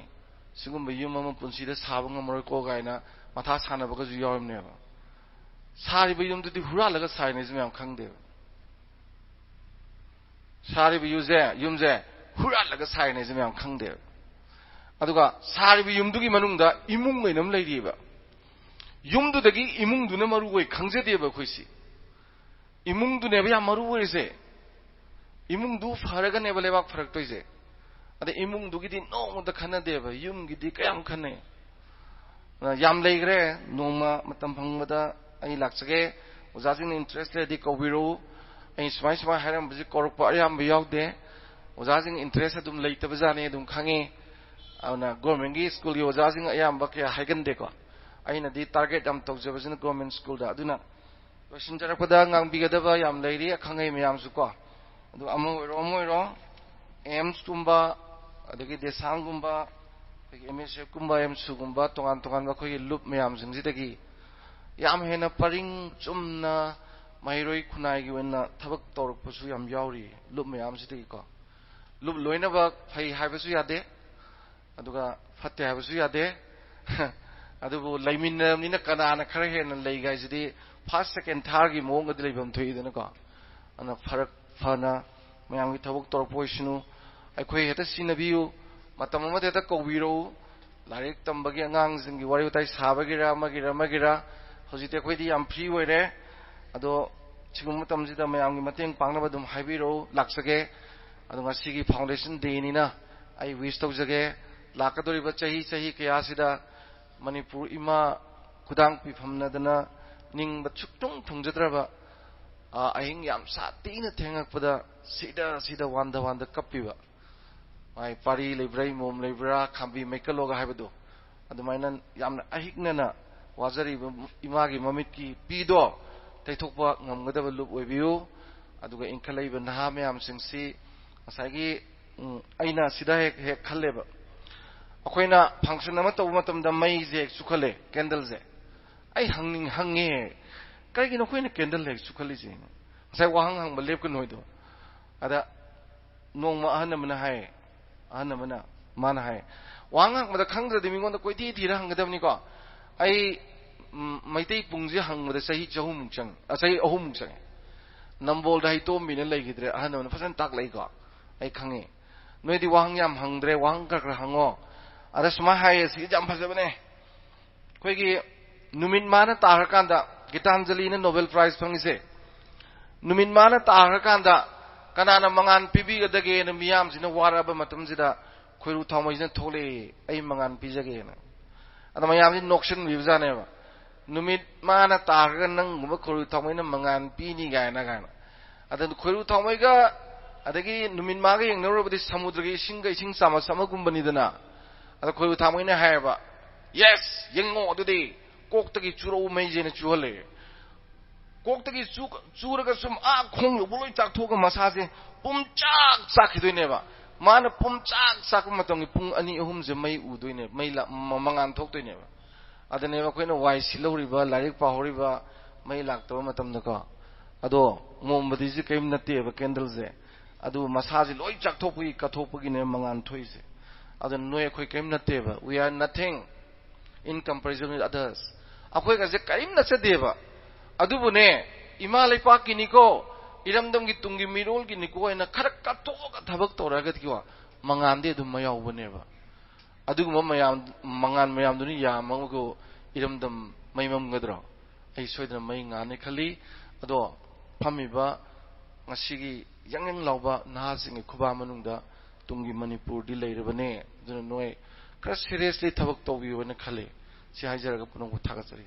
ꯁꯤꯒꯨꯝꯕ ꯌꯨꯝ ꯑꯃ ꯄꯨꯟꯁꯤꯗ ꯁꯥꯕ ꯉꯝꯃꯔꯣꯏꯀꯣ ꯀꯥꯏꯅ ꯃꯊꯥ ꯁꯥꯟꯅꯕꯒꯁꯨ ꯌꯥꯎꯔꯤꯕꯅꯦꯕ꯫ ꯁꯥꯔꯤꯕ ꯌꯨꯝꯗꯨꯗꯤ ꯍꯨꯔꯥꯜꯂꯒ ꯁꯥꯏꯅꯦꯁꯤ ꯃꯌꯥꯝ ꯈꯪꯗꯦꯕ꯫ ꯁꯥꯔꯤꯕ ꯌꯨꯝꯁꯦ, ꯌꯨꯝꯁꯦ ꯍꯨꯔꯥꯜꯂꯒ ꯁꯥꯏꯅꯦꯁꯤ ꯃꯌꯥꯝ ꯈꯪꯗꯦꯕ꯫ ꯑꯗꯨꯒ ꯁꯥꯔꯤꯕ ꯌꯨꯝꯗꯨꯒꯤ ꯃꯅꯨꯡꯗ ꯏꯃꯨꯡ ꯑꯣꯏꯅ ꯑꯃ ꯂꯩꯔꯤꯑꯕ꯫ ꯌꯨꯝꯗꯨꯗꯒꯤ ꯏꯃꯨꯡꯗꯨꯅ ꯃꯔꯨ ꯑꯣꯏ ꯈꯪꯖꯗꯦꯕ ꯑꯩꯈꯣꯏꯁꯤ꯫ ꯏꯃꯨꯡꯗꯨꯅꯦꯕ ꯌꯥꯝ ꯃꯔꯨ ꯑꯣꯏꯔꯤꯁꯦ꯫ ꯏꯃꯨꯡꯗꯨ ꯐꯔꯒꯅꯦꯕ ꯂꯩꯕꯥꯛ ꯐꯔꯛꯇꯣꯏꯁꯦ꯫ ꯑꯗ ꯏꯃꯨꯡꯗꯨꯒꯤꯗꯤ ꯅꯣꯡꯃꯇ ꯈꯟꯅꯗꯦꯕ, ꯌꯨꯝꯒꯤꯗꯤ ꯀꯌꯥꯝ ꯈꯟꯅꯩ꯫ ꯑ, ꯌꯥꯝ ꯂꯩꯈ꯭ꯔꯦ꯫ ꯅꯣꯡꯃ ꯃꯇꯝ ꯐꯪꯕꯗ ꯑꯩ ꯂꯥꯛꯆꯒꯦ꯫ ꯑꯣꯖꯥꯁꯤꯡꯅ interest ꯂꯩꯔꯗꯤ ꯀꯧꯕꯤꯔꯛꯎ꯫ ꯑꯩ ꯁꯨꯃꯥꯏ ꯁꯨꯃꯥꯏ ꯍꯥꯏꯔꯝꯕꯁꯤ ꯀꯧꯔꯛꯄ ꯑꯌꯥꯝꯕ ꯌꯥꯎꯗꯦ꯫ ꯑꯣꯖꯥꯁꯤꯡ interest ꯑꯗꯨꯝ ꯂꯩꯇꯕꯖꯥꯠꯅꯤ, ꯑꯗꯨꯝ ꯈꯪꯉꯤ꯫ ꯑꯗꯨꯅ ꯒꯣꯔꯃꯦꯟꯒꯤ ꯁ꯭ꯀꯨꯜꯒꯤ ꯑꯣꯖꯥꯁꯤꯡ ꯑꯌꯥꯝꯕ ꯀꯌꯥ ꯍꯥꯏꯒꯟꯗꯦꯀꯣ꯫ ꯑꯩꯅꯗꯤ target ꯌꯥꯝ ꯇꯧꯖꯕꯁꯤꯅ ꯒꯣꯔꯃꯦꯟ ꯁ꯭ꯀꯨꯜꯗ꯫ ꯑꯗꯨꯅ ꯂꯣꯏꯁꯤꯟꯖꯔꯛꯄꯗ ꯉꯥꯡꯕꯤꯒꯗꯕ ꯌꯥꯝ ꯂꯩꯔꯤ, ꯑꯈꯪ ꯑꯍꯩ ꯃꯌꯥꯝꯁꯨ ꯀꯣ꯫ ꯑꯗꯨ ꯑꯃ ꯑꯣꯏꯔꯣ, ꯑꯃ ꯑꯣꯏꯔꯣ, ꯑꯦꯝꯁꯀꯨꯝꯕ, ꯑꯗꯒꯤ ꯗꯦꯁꯥꯝꯒꯨꯝꯕ, ꯑꯗꯒꯤ ꯑꯦꯝ ꯑꯦꯁ ꯑꯦꯐꯀꯨꯝꯕ, ꯑꯦꯝꯁꯨꯒꯨꯝꯕ, ꯇꯣꯉꯥꯟ ꯇꯣꯉꯥꯟꯕ ꯑꯩꯈꯣꯏꯒꯤ ꯂꯨꯞ ꯃꯌꯥꯝꯁꯤꯡꯁꯤꯗꯒꯤ ꯌꯥꯝ ꯍꯦꯟꯅ ꯄꯔꯤꯡ ꯆꯨꯝꯅ ꯃꯍꯩꯔꯣꯏ ꯈꯨꯟꯅꯥꯏꯒꯤ ꯑꯣꯏꯅ ꯊꯕꯛ ꯇꯧꯔꯛꯄꯁꯨ ꯌꯥꯝ ꯌꯥꯎꯔꯤ꯫ ꯂꯨꯞ ꯃꯌꯥꯝꯁꯤꯗꯒꯤꯀꯣ꯫ ꯂꯨꯞ ꯂꯣꯏꯅꯃꯛ ꯐꯩ ꯍꯥꯏꯕꯁꯨ ꯌꯥꯗꯦ, ꯑꯗꯨꯒ ꯐꯠꯇꯦ ꯍꯥꯏꯕꯁꯨ ꯌꯥꯗꯦ꯫ ꯑꯗꯨꯕꯨ ꯂꯩꯃꯤꯟꯅꯔꯕꯅꯤꯅ ꯀꯅꯥꯅ ꯈꯔ ꯍꯦꯟꯅ ꯂꯩꯒꯦ ꯍꯥꯏꯁꯤꯗꯤ first, second, thirdꯒꯤ ꯃꯑꯣꯡꯗꯗꯤ ꯂꯩꯐꯝ ꯊꯣꯛꯏꯗꯅꯀꯣ꯫ ꯑꯗꯨꯅ ꯐꯔꯛ ꯐꯅ ꯃꯌꯥꯝꯒꯤ ꯊꯕꯛ ꯇꯧꯔꯛꯄ ꯑꯣꯏꯁꯅꯨ꯫ ꯑꯩꯈꯣꯏ ꯍꯦꯛꯇ ꯁꯤꯟꯅꯕꯤꯌꯨ, ꯃꯇꯝ ꯑꯃꯗ ꯍꯦꯛꯇ ꯀꯧꯕꯤꯔꯛꯎ꯫ ꯂꯥꯏꯔꯤꯛ ꯇꯝꯕꯒꯤ ꯑꯉꯥꯡꯁꯤꯡꯒꯤ ꯋꯥꯔꯤ ꯋꯥꯇꯥꯏ ꯁꯥꯕꯒꯤꯔ ꯑꯃꯒꯤꯔ ꯑꯃꯒꯤꯔ, ꯍꯧꯖꯤꯛꯇꯤ ꯑꯩꯈꯣꯏꯗꯤ ꯌꯥꯝ free ꯑꯣꯏꯔꯦ꯫ ꯑꯗꯣ ꯁꯤꯒꯨꯝꯕ ꯃꯇꯝꯁꯤꯗ ꯃꯌꯥꯝꯒꯤ ꯃꯇꯦꯡ ꯄꯥꯡꯅꯕ ꯑꯗꯨꯝ ꯍꯥꯏꯕꯤꯔꯛꯎ, ꯂꯥꯛꯆꯒꯦ꯫ ꯑꯗꯣ ꯉꯁꯤꯒꯤ foundation dayꯅꯤꯅ ꯑꯩ wish ꯇꯧꯖꯒꯦ꯫ ꯂꯥꯛꯀꯗꯧꯔꯤꯕ ꯆꯍꯤ, ꯆꯍꯤ ꯀꯌꯥꯁꯤꯗ ꯃꯅꯤꯄꯨꯔ ꯏꯃꯥ ꯈꯨꯗꯥꯡ ꯄꯤꯐꯝꯅꯗꯅ ꯅꯤꯡꯕ ꯁꯨꯛꯊꯨꯡ ꯊꯨꯡꯖꯗ꯭ꯔꯕ, ꯑ, ꯑꯍꯤꯡ ꯌꯥꯝ ꯁꯥꯊꯤꯅ ꯊꯦꯡꯉꯛꯄꯗ ꯁꯤꯗ, ꯁꯤꯗ ꯋꯥꯟꯗ, ꯋꯥꯟꯗ ꯀꯞꯄꯤꯕ, ꯃꯥꯏ ꯄꯥꯔꯤ ꯂꯩꯕ꯭ꯔꯥ, ꯏꯃꯣꯝ ꯂꯩꯕ꯭ꯔꯥ, ꯈꯥꯝꯕꯤ ꯃꯩꯀꯜꯂꯣꯒ ꯍꯥꯏꯕꯗꯣ, ꯑꯗꯨꯃꯥꯏꯅ ꯌꯥꯝꯅ ꯑꯍꯤꯛꯅꯅ ꯋꯥꯖꯔꯤꯕ ꯏꯃꯥꯒꯤ ꯃꯃꯤꯠꯀꯤ ꯄꯤꯗꯣ ꯇꯩꯊꯣꯛꯄ ꯉꯝꯒꯗꯕ ꯂꯨꯞ ꯑꯣꯏꯕꯤꯌꯨ꯫ ꯑꯗꯨꯒ ꯏꯟꯈꯠꯂꯛꯏꯕ ꯅꯍꯥ ꯃꯌꯥꯝꯁꯤꯡꯁꯤ ꯉꯁꯥꯏꯒꯤ, ꯎꯝ, ꯑꯩꯅ ꯁꯤꯗ ꯍꯦꯛ ꯍꯦꯛ ꯈꯜꯂꯦꯕ, ꯑꯩꯈꯣꯏꯅ function ꯑꯃ ꯇꯧꯕ ꯃꯇꯝꯗ ꯃꯩꯁꯦ ꯍꯦꯛ ꯆꯨꯈꯠꯂꯦ, candleꯁꯦ꯫ ꯑꯩ ꯍꯪꯅꯤꯡ ꯍꯪꯉꯦ, "ꯀꯩꯒꯤꯅꯣ ꯑꯩꯈꯣꯏꯅ candle ꯍꯦꯛ ꯆꯨꯈꯠꯂꯤꯁꯦ?" ꯉꯁꯥꯏ ꯋꯥꯍꯪ ꯍꯪꯕ ꯂꯦꯞꯀꯅꯨ ꯍꯥꯏꯗꯣ꯫ ꯑꯗ ꯅꯣꯡꯃ ꯑꯍꯟ ꯑꯃꯅ ꯍꯥꯏ, ꯑꯍꯟ ꯑꯃꯅ, ꯃꯥꯅ ꯍꯥꯏ, ꯋꯥꯍꯪ ꯍꯪꯕꯗ ꯈꯪꯗ꯭ꯔꯗꯤ ꯃꯤꯉꯣꯟꯗ ꯀꯣꯏꯊꯤ ꯊꯤꯔ ꯍꯪꯒꯗꯕꯅꯤꯀꯣ꯫ ꯑꯩ, ꯎꯝ, ꯃꯩꯇꯩ ꯄꯨꯡꯁꯦ ꯍꯪꯕꯗ ꯆꯍꯤ ꯆꯍꯨꯝꯃꯨꯛ ꯆꯪꯉꯦ, ꯑ, ꯆꯍꯤ ꯑꯍꯨꯝꯃꯨꯛ ꯆꯪꯉꯦ꯫ ꯅꯝꯕꯣꯜꯗ ꯍꯩꯇꯣꯝꯕꯤꯅ ꯂꯩꯈꯤꯗ꯭ꯔꯦ, ꯑꯍꯟ ꯑꯃꯅ ꯐꯖꯅ ꯇꯥꯛꯂꯛꯏꯀꯣ꯫ ꯑꯩ ꯈꯪꯉꯦ꯫ ꯅꯣꯏꯗꯤ ꯋꯥꯍꯪ ꯌꯥꯝ ꯍꯪꯗ꯭ꯔꯦ, ꯋꯥꯍꯪ ꯈꯔ ꯈꯔ ꯍꯪꯉꯣ꯫ ꯑꯗ ꯁꯨꯃꯥꯏꯅ ꯍꯥꯏꯌꯦ, ꯁꯤꯁꯦ ꯌꯥꯝ ꯐꯖꯕꯅꯦ꯫ ꯑꯩꯈꯣꯏꯒꯤ ꯅꯨꯃꯤꯠ ꯃꯥꯅ ꯇꯥꯈ꯭ꯔꯀꯥꯟꯗ, ꯒꯤꯇꯥꯟꯖꯂꯤꯅ Nobel Prize ꯐꯪꯉꯤꯁꯦ, ꯅꯨꯃꯤꯠ ꯃꯥꯅ ꯇꯥꯈ꯭ꯔꯀꯥꯟꯗ ꯀꯅꯥꯅ ꯃꯉꯥꯟ ꯄꯤꯕꯤꯒꯗꯒꯦꯅ ꯃꯤꯌꯥꯝꯁꯤꯅ ꯋꯥꯔꯛꯑꯕ ꯃꯇꯝꯁꯤꯗ ꯈꯣꯏꯔꯨ ꯊꯥꯎꯃꯩꯁꯤꯅ ꯊꯣꯛꯂꯛꯑꯦ, "ꯑꯩ ꯃꯉꯥꯟ ꯄꯤꯖꯒꯦꯅ"꯫ ꯑꯗ ꯃꯌꯥꯝꯁꯤ ꯅꯣꯛꯁꯤꯟꯕꯤꯕꯖꯥꯠꯅꯦꯕ꯫ "ꯅꯨꯃꯤꯠ ꯃꯥꯅ ꯇꯥꯈ꯭ꯔꯒ ꯅꯪꯒꯨꯝꯕ ꯈꯣꯏꯔꯨ ꯊꯥꯎꯃꯩꯅ ꯃꯉꯥꯟ ꯄꯤꯅꯤ ꯀꯥꯏꯅ ꯀꯥꯏꯅ"꯫ ꯑꯗ ꯈꯣꯏꯔꯨ ꯊꯥꯎꯃꯩꯒ ꯑꯗꯒꯤ ꯅꯨꯃꯤꯠ ꯃꯥꯒ ꯌꯦꯡꯅꯔꯨꯔꯕꯗꯤ ꯁꯃꯨꯗ꯭ꯔꯒꯤ ꯏꯁꯤꯡꯒ ꯏꯁꯤꯡ ꯆꯥꯃꯁ ꯑꯃꯒꯨꯝꯕꯅꯤꯗꯅ꯫ ꯑꯗ ꯈꯣꯏꯔꯨ ꯊꯥꯎꯃꯩꯅ ꯍꯥꯏꯌꯦꯕ, "Yes, ꯌꯦꯡꯉꯣ ꯑꯗꯨꯗꯤ ꯀꯣꯛꯇꯒꯤ ꯆꯨꯔꯛꯎ ꯃꯩꯁꯦꯅ" ꯆꯨꯍꯜꯂꯦ꯫ ꯀꯣꯛꯇꯒꯤ ꯆꯨ-, ꯆꯨꯔꯒ ꯁꯨꯝ ꯑꯥ ꯈꯣꯡ ꯌꯧꯕ ꯂꯣꯏ ꯆꯥꯛꯊꯣꯛꯑꯒ ꯃꯁꯥꯁꯦ ꯄꯨꯝꯆꯥꯛ ꯆꯥꯛꯈꯤꯗꯣꯏꯅꯦꯕ꯫ ꯃꯥꯅ ꯄꯨꯝꯆꯥꯛ ꯆꯥꯛꯄ ꯃꯇꯝꯒꯤ ꯄꯨꯡ ꯑꯅꯤ ꯑꯍꯨꯝꯁꯦ ꯃꯩ ꯎꯗꯣꯏꯅꯦ, ꯃꯩ ꯂꯥ-, ꯃ-, ꯃꯉꯥꯟ ꯊꯣꯛꯇꯣꯏꯅꯦꯕ꯫ ꯑꯗꯨꯅꯦꯕ ꯑꯩꯈꯣꯏꯅ ꯋꯥꯏ ꯁꯤꯜꯍꯧꯔꯤꯕ, ꯂꯥꯏꯔꯤꯛ ꯄꯥꯍꯧꯔꯤꯕ, ꯃꯩ ꯂꯥꯛꯇꯕ ꯃꯇꯝꯗꯀꯣ꯫ ꯑꯗꯣ ꯃꯣꯝꯕꯇꯤꯁꯦ ꯀꯔꯤꯝ ꯅꯠꯇꯦꯕ, candleꯁꯦ꯫ ꯑꯗꯨ ꯃꯁꯥꯁꯦ ꯂꯣꯏ ꯆꯥꯛꯊꯣꯛꯄꯒꯤ, ꯀꯠꯊꯣꯛꯄꯒꯤꯅꯦ ꯃꯉꯥꯟ ꯊꯣꯛꯏꯁꯦ꯫ ꯑꯗꯨꯅ ꯅꯣꯏ ꯑꯩꯈꯣꯏ ꯀꯔꯤꯝ ꯅꯠꯇꯦꯕ, we are nothing in comparison with others꯫ ꯑꯩꯈꯣꯏꯒꯁꯦ ꯀꯔꯤꯝ ꯅꯠꯆꯗꯦꯕ꯫ ꯑꯗꯨꯕꯨꯅꯦ, ꯏꯃꯥ ꯂꯩꯄꯥꯛꯀꯤꯅꯤꯀꯣ, ꯏꯔꯝꯗꯝꯒꯤ ꯇꯨꯡꯒꯤ ꯃꯤꯔꯣꯜꯒꯤꯅꯤꯀꯣ ꯍꯥꯏꯅ ꯈꯔ ꯀꯠꯊꯣꯛꯑꯒ ꯊꯕꯛ ꯇꯧꯔꯒꯗꯤꯀꯣ, ꯃꯉꯥꯟꯗꯤ ꯑꯗꯨꯝ ꯃꯌꯥꯎꯕꯅꯦꯕ꯫ ꯑꯗꯨꯒꯨꯝꯕ ꯃꯌꯥꯝ, ꯃꯉꯥꯟ ꯃꯌꯥꯝꯗꯨꯅ ꯌꯥꯝꯃꯒ ꯏꯔꯝꯗꯝ ꯃꯩ ꯃꯝꯒꯗ꯭ꯔꯣ? ꯑꯩ ꯁꯣꯏꯗꯅ ꯃꯩ ꯉꯥꯟꯅꯤ ꯈꯜꯂꯤ꯫ ꯑꯗꯣ ꯐꯝꯃꯤꯕ ꯉꯁꯤꯒꯤ ꯌꯪ ꯌꯪ ꯂꯥꯎꯕ ꯅꯍꯥꯁꯤꯡꯒꯤ ꯈꯨꯕꯥ ꯃꯅꯨꯡꯗ ꯇꯨꯡꯒꯤ ꯃꯅꯤꯄꯨꯔꯗꯤ ꯂꯩꯔꯕꯅꯦ꯫ ꯑꯗꯨꯅ ꯅꯣꯏ ꯈꯔ seriously ꯊꯕꯛ ꯇꯧꯕꯤꯌꯨ ꯍꯥꯏꯅ ꯈꯜꯂꯤ꯫ ꯁꯤ ꯍꯥꯏꯖꯔꯒ ꯄꯨꯝꯅꯃꯛꯄꯨ ꯊꯥꯒꯠꯆꯔꯤ꯫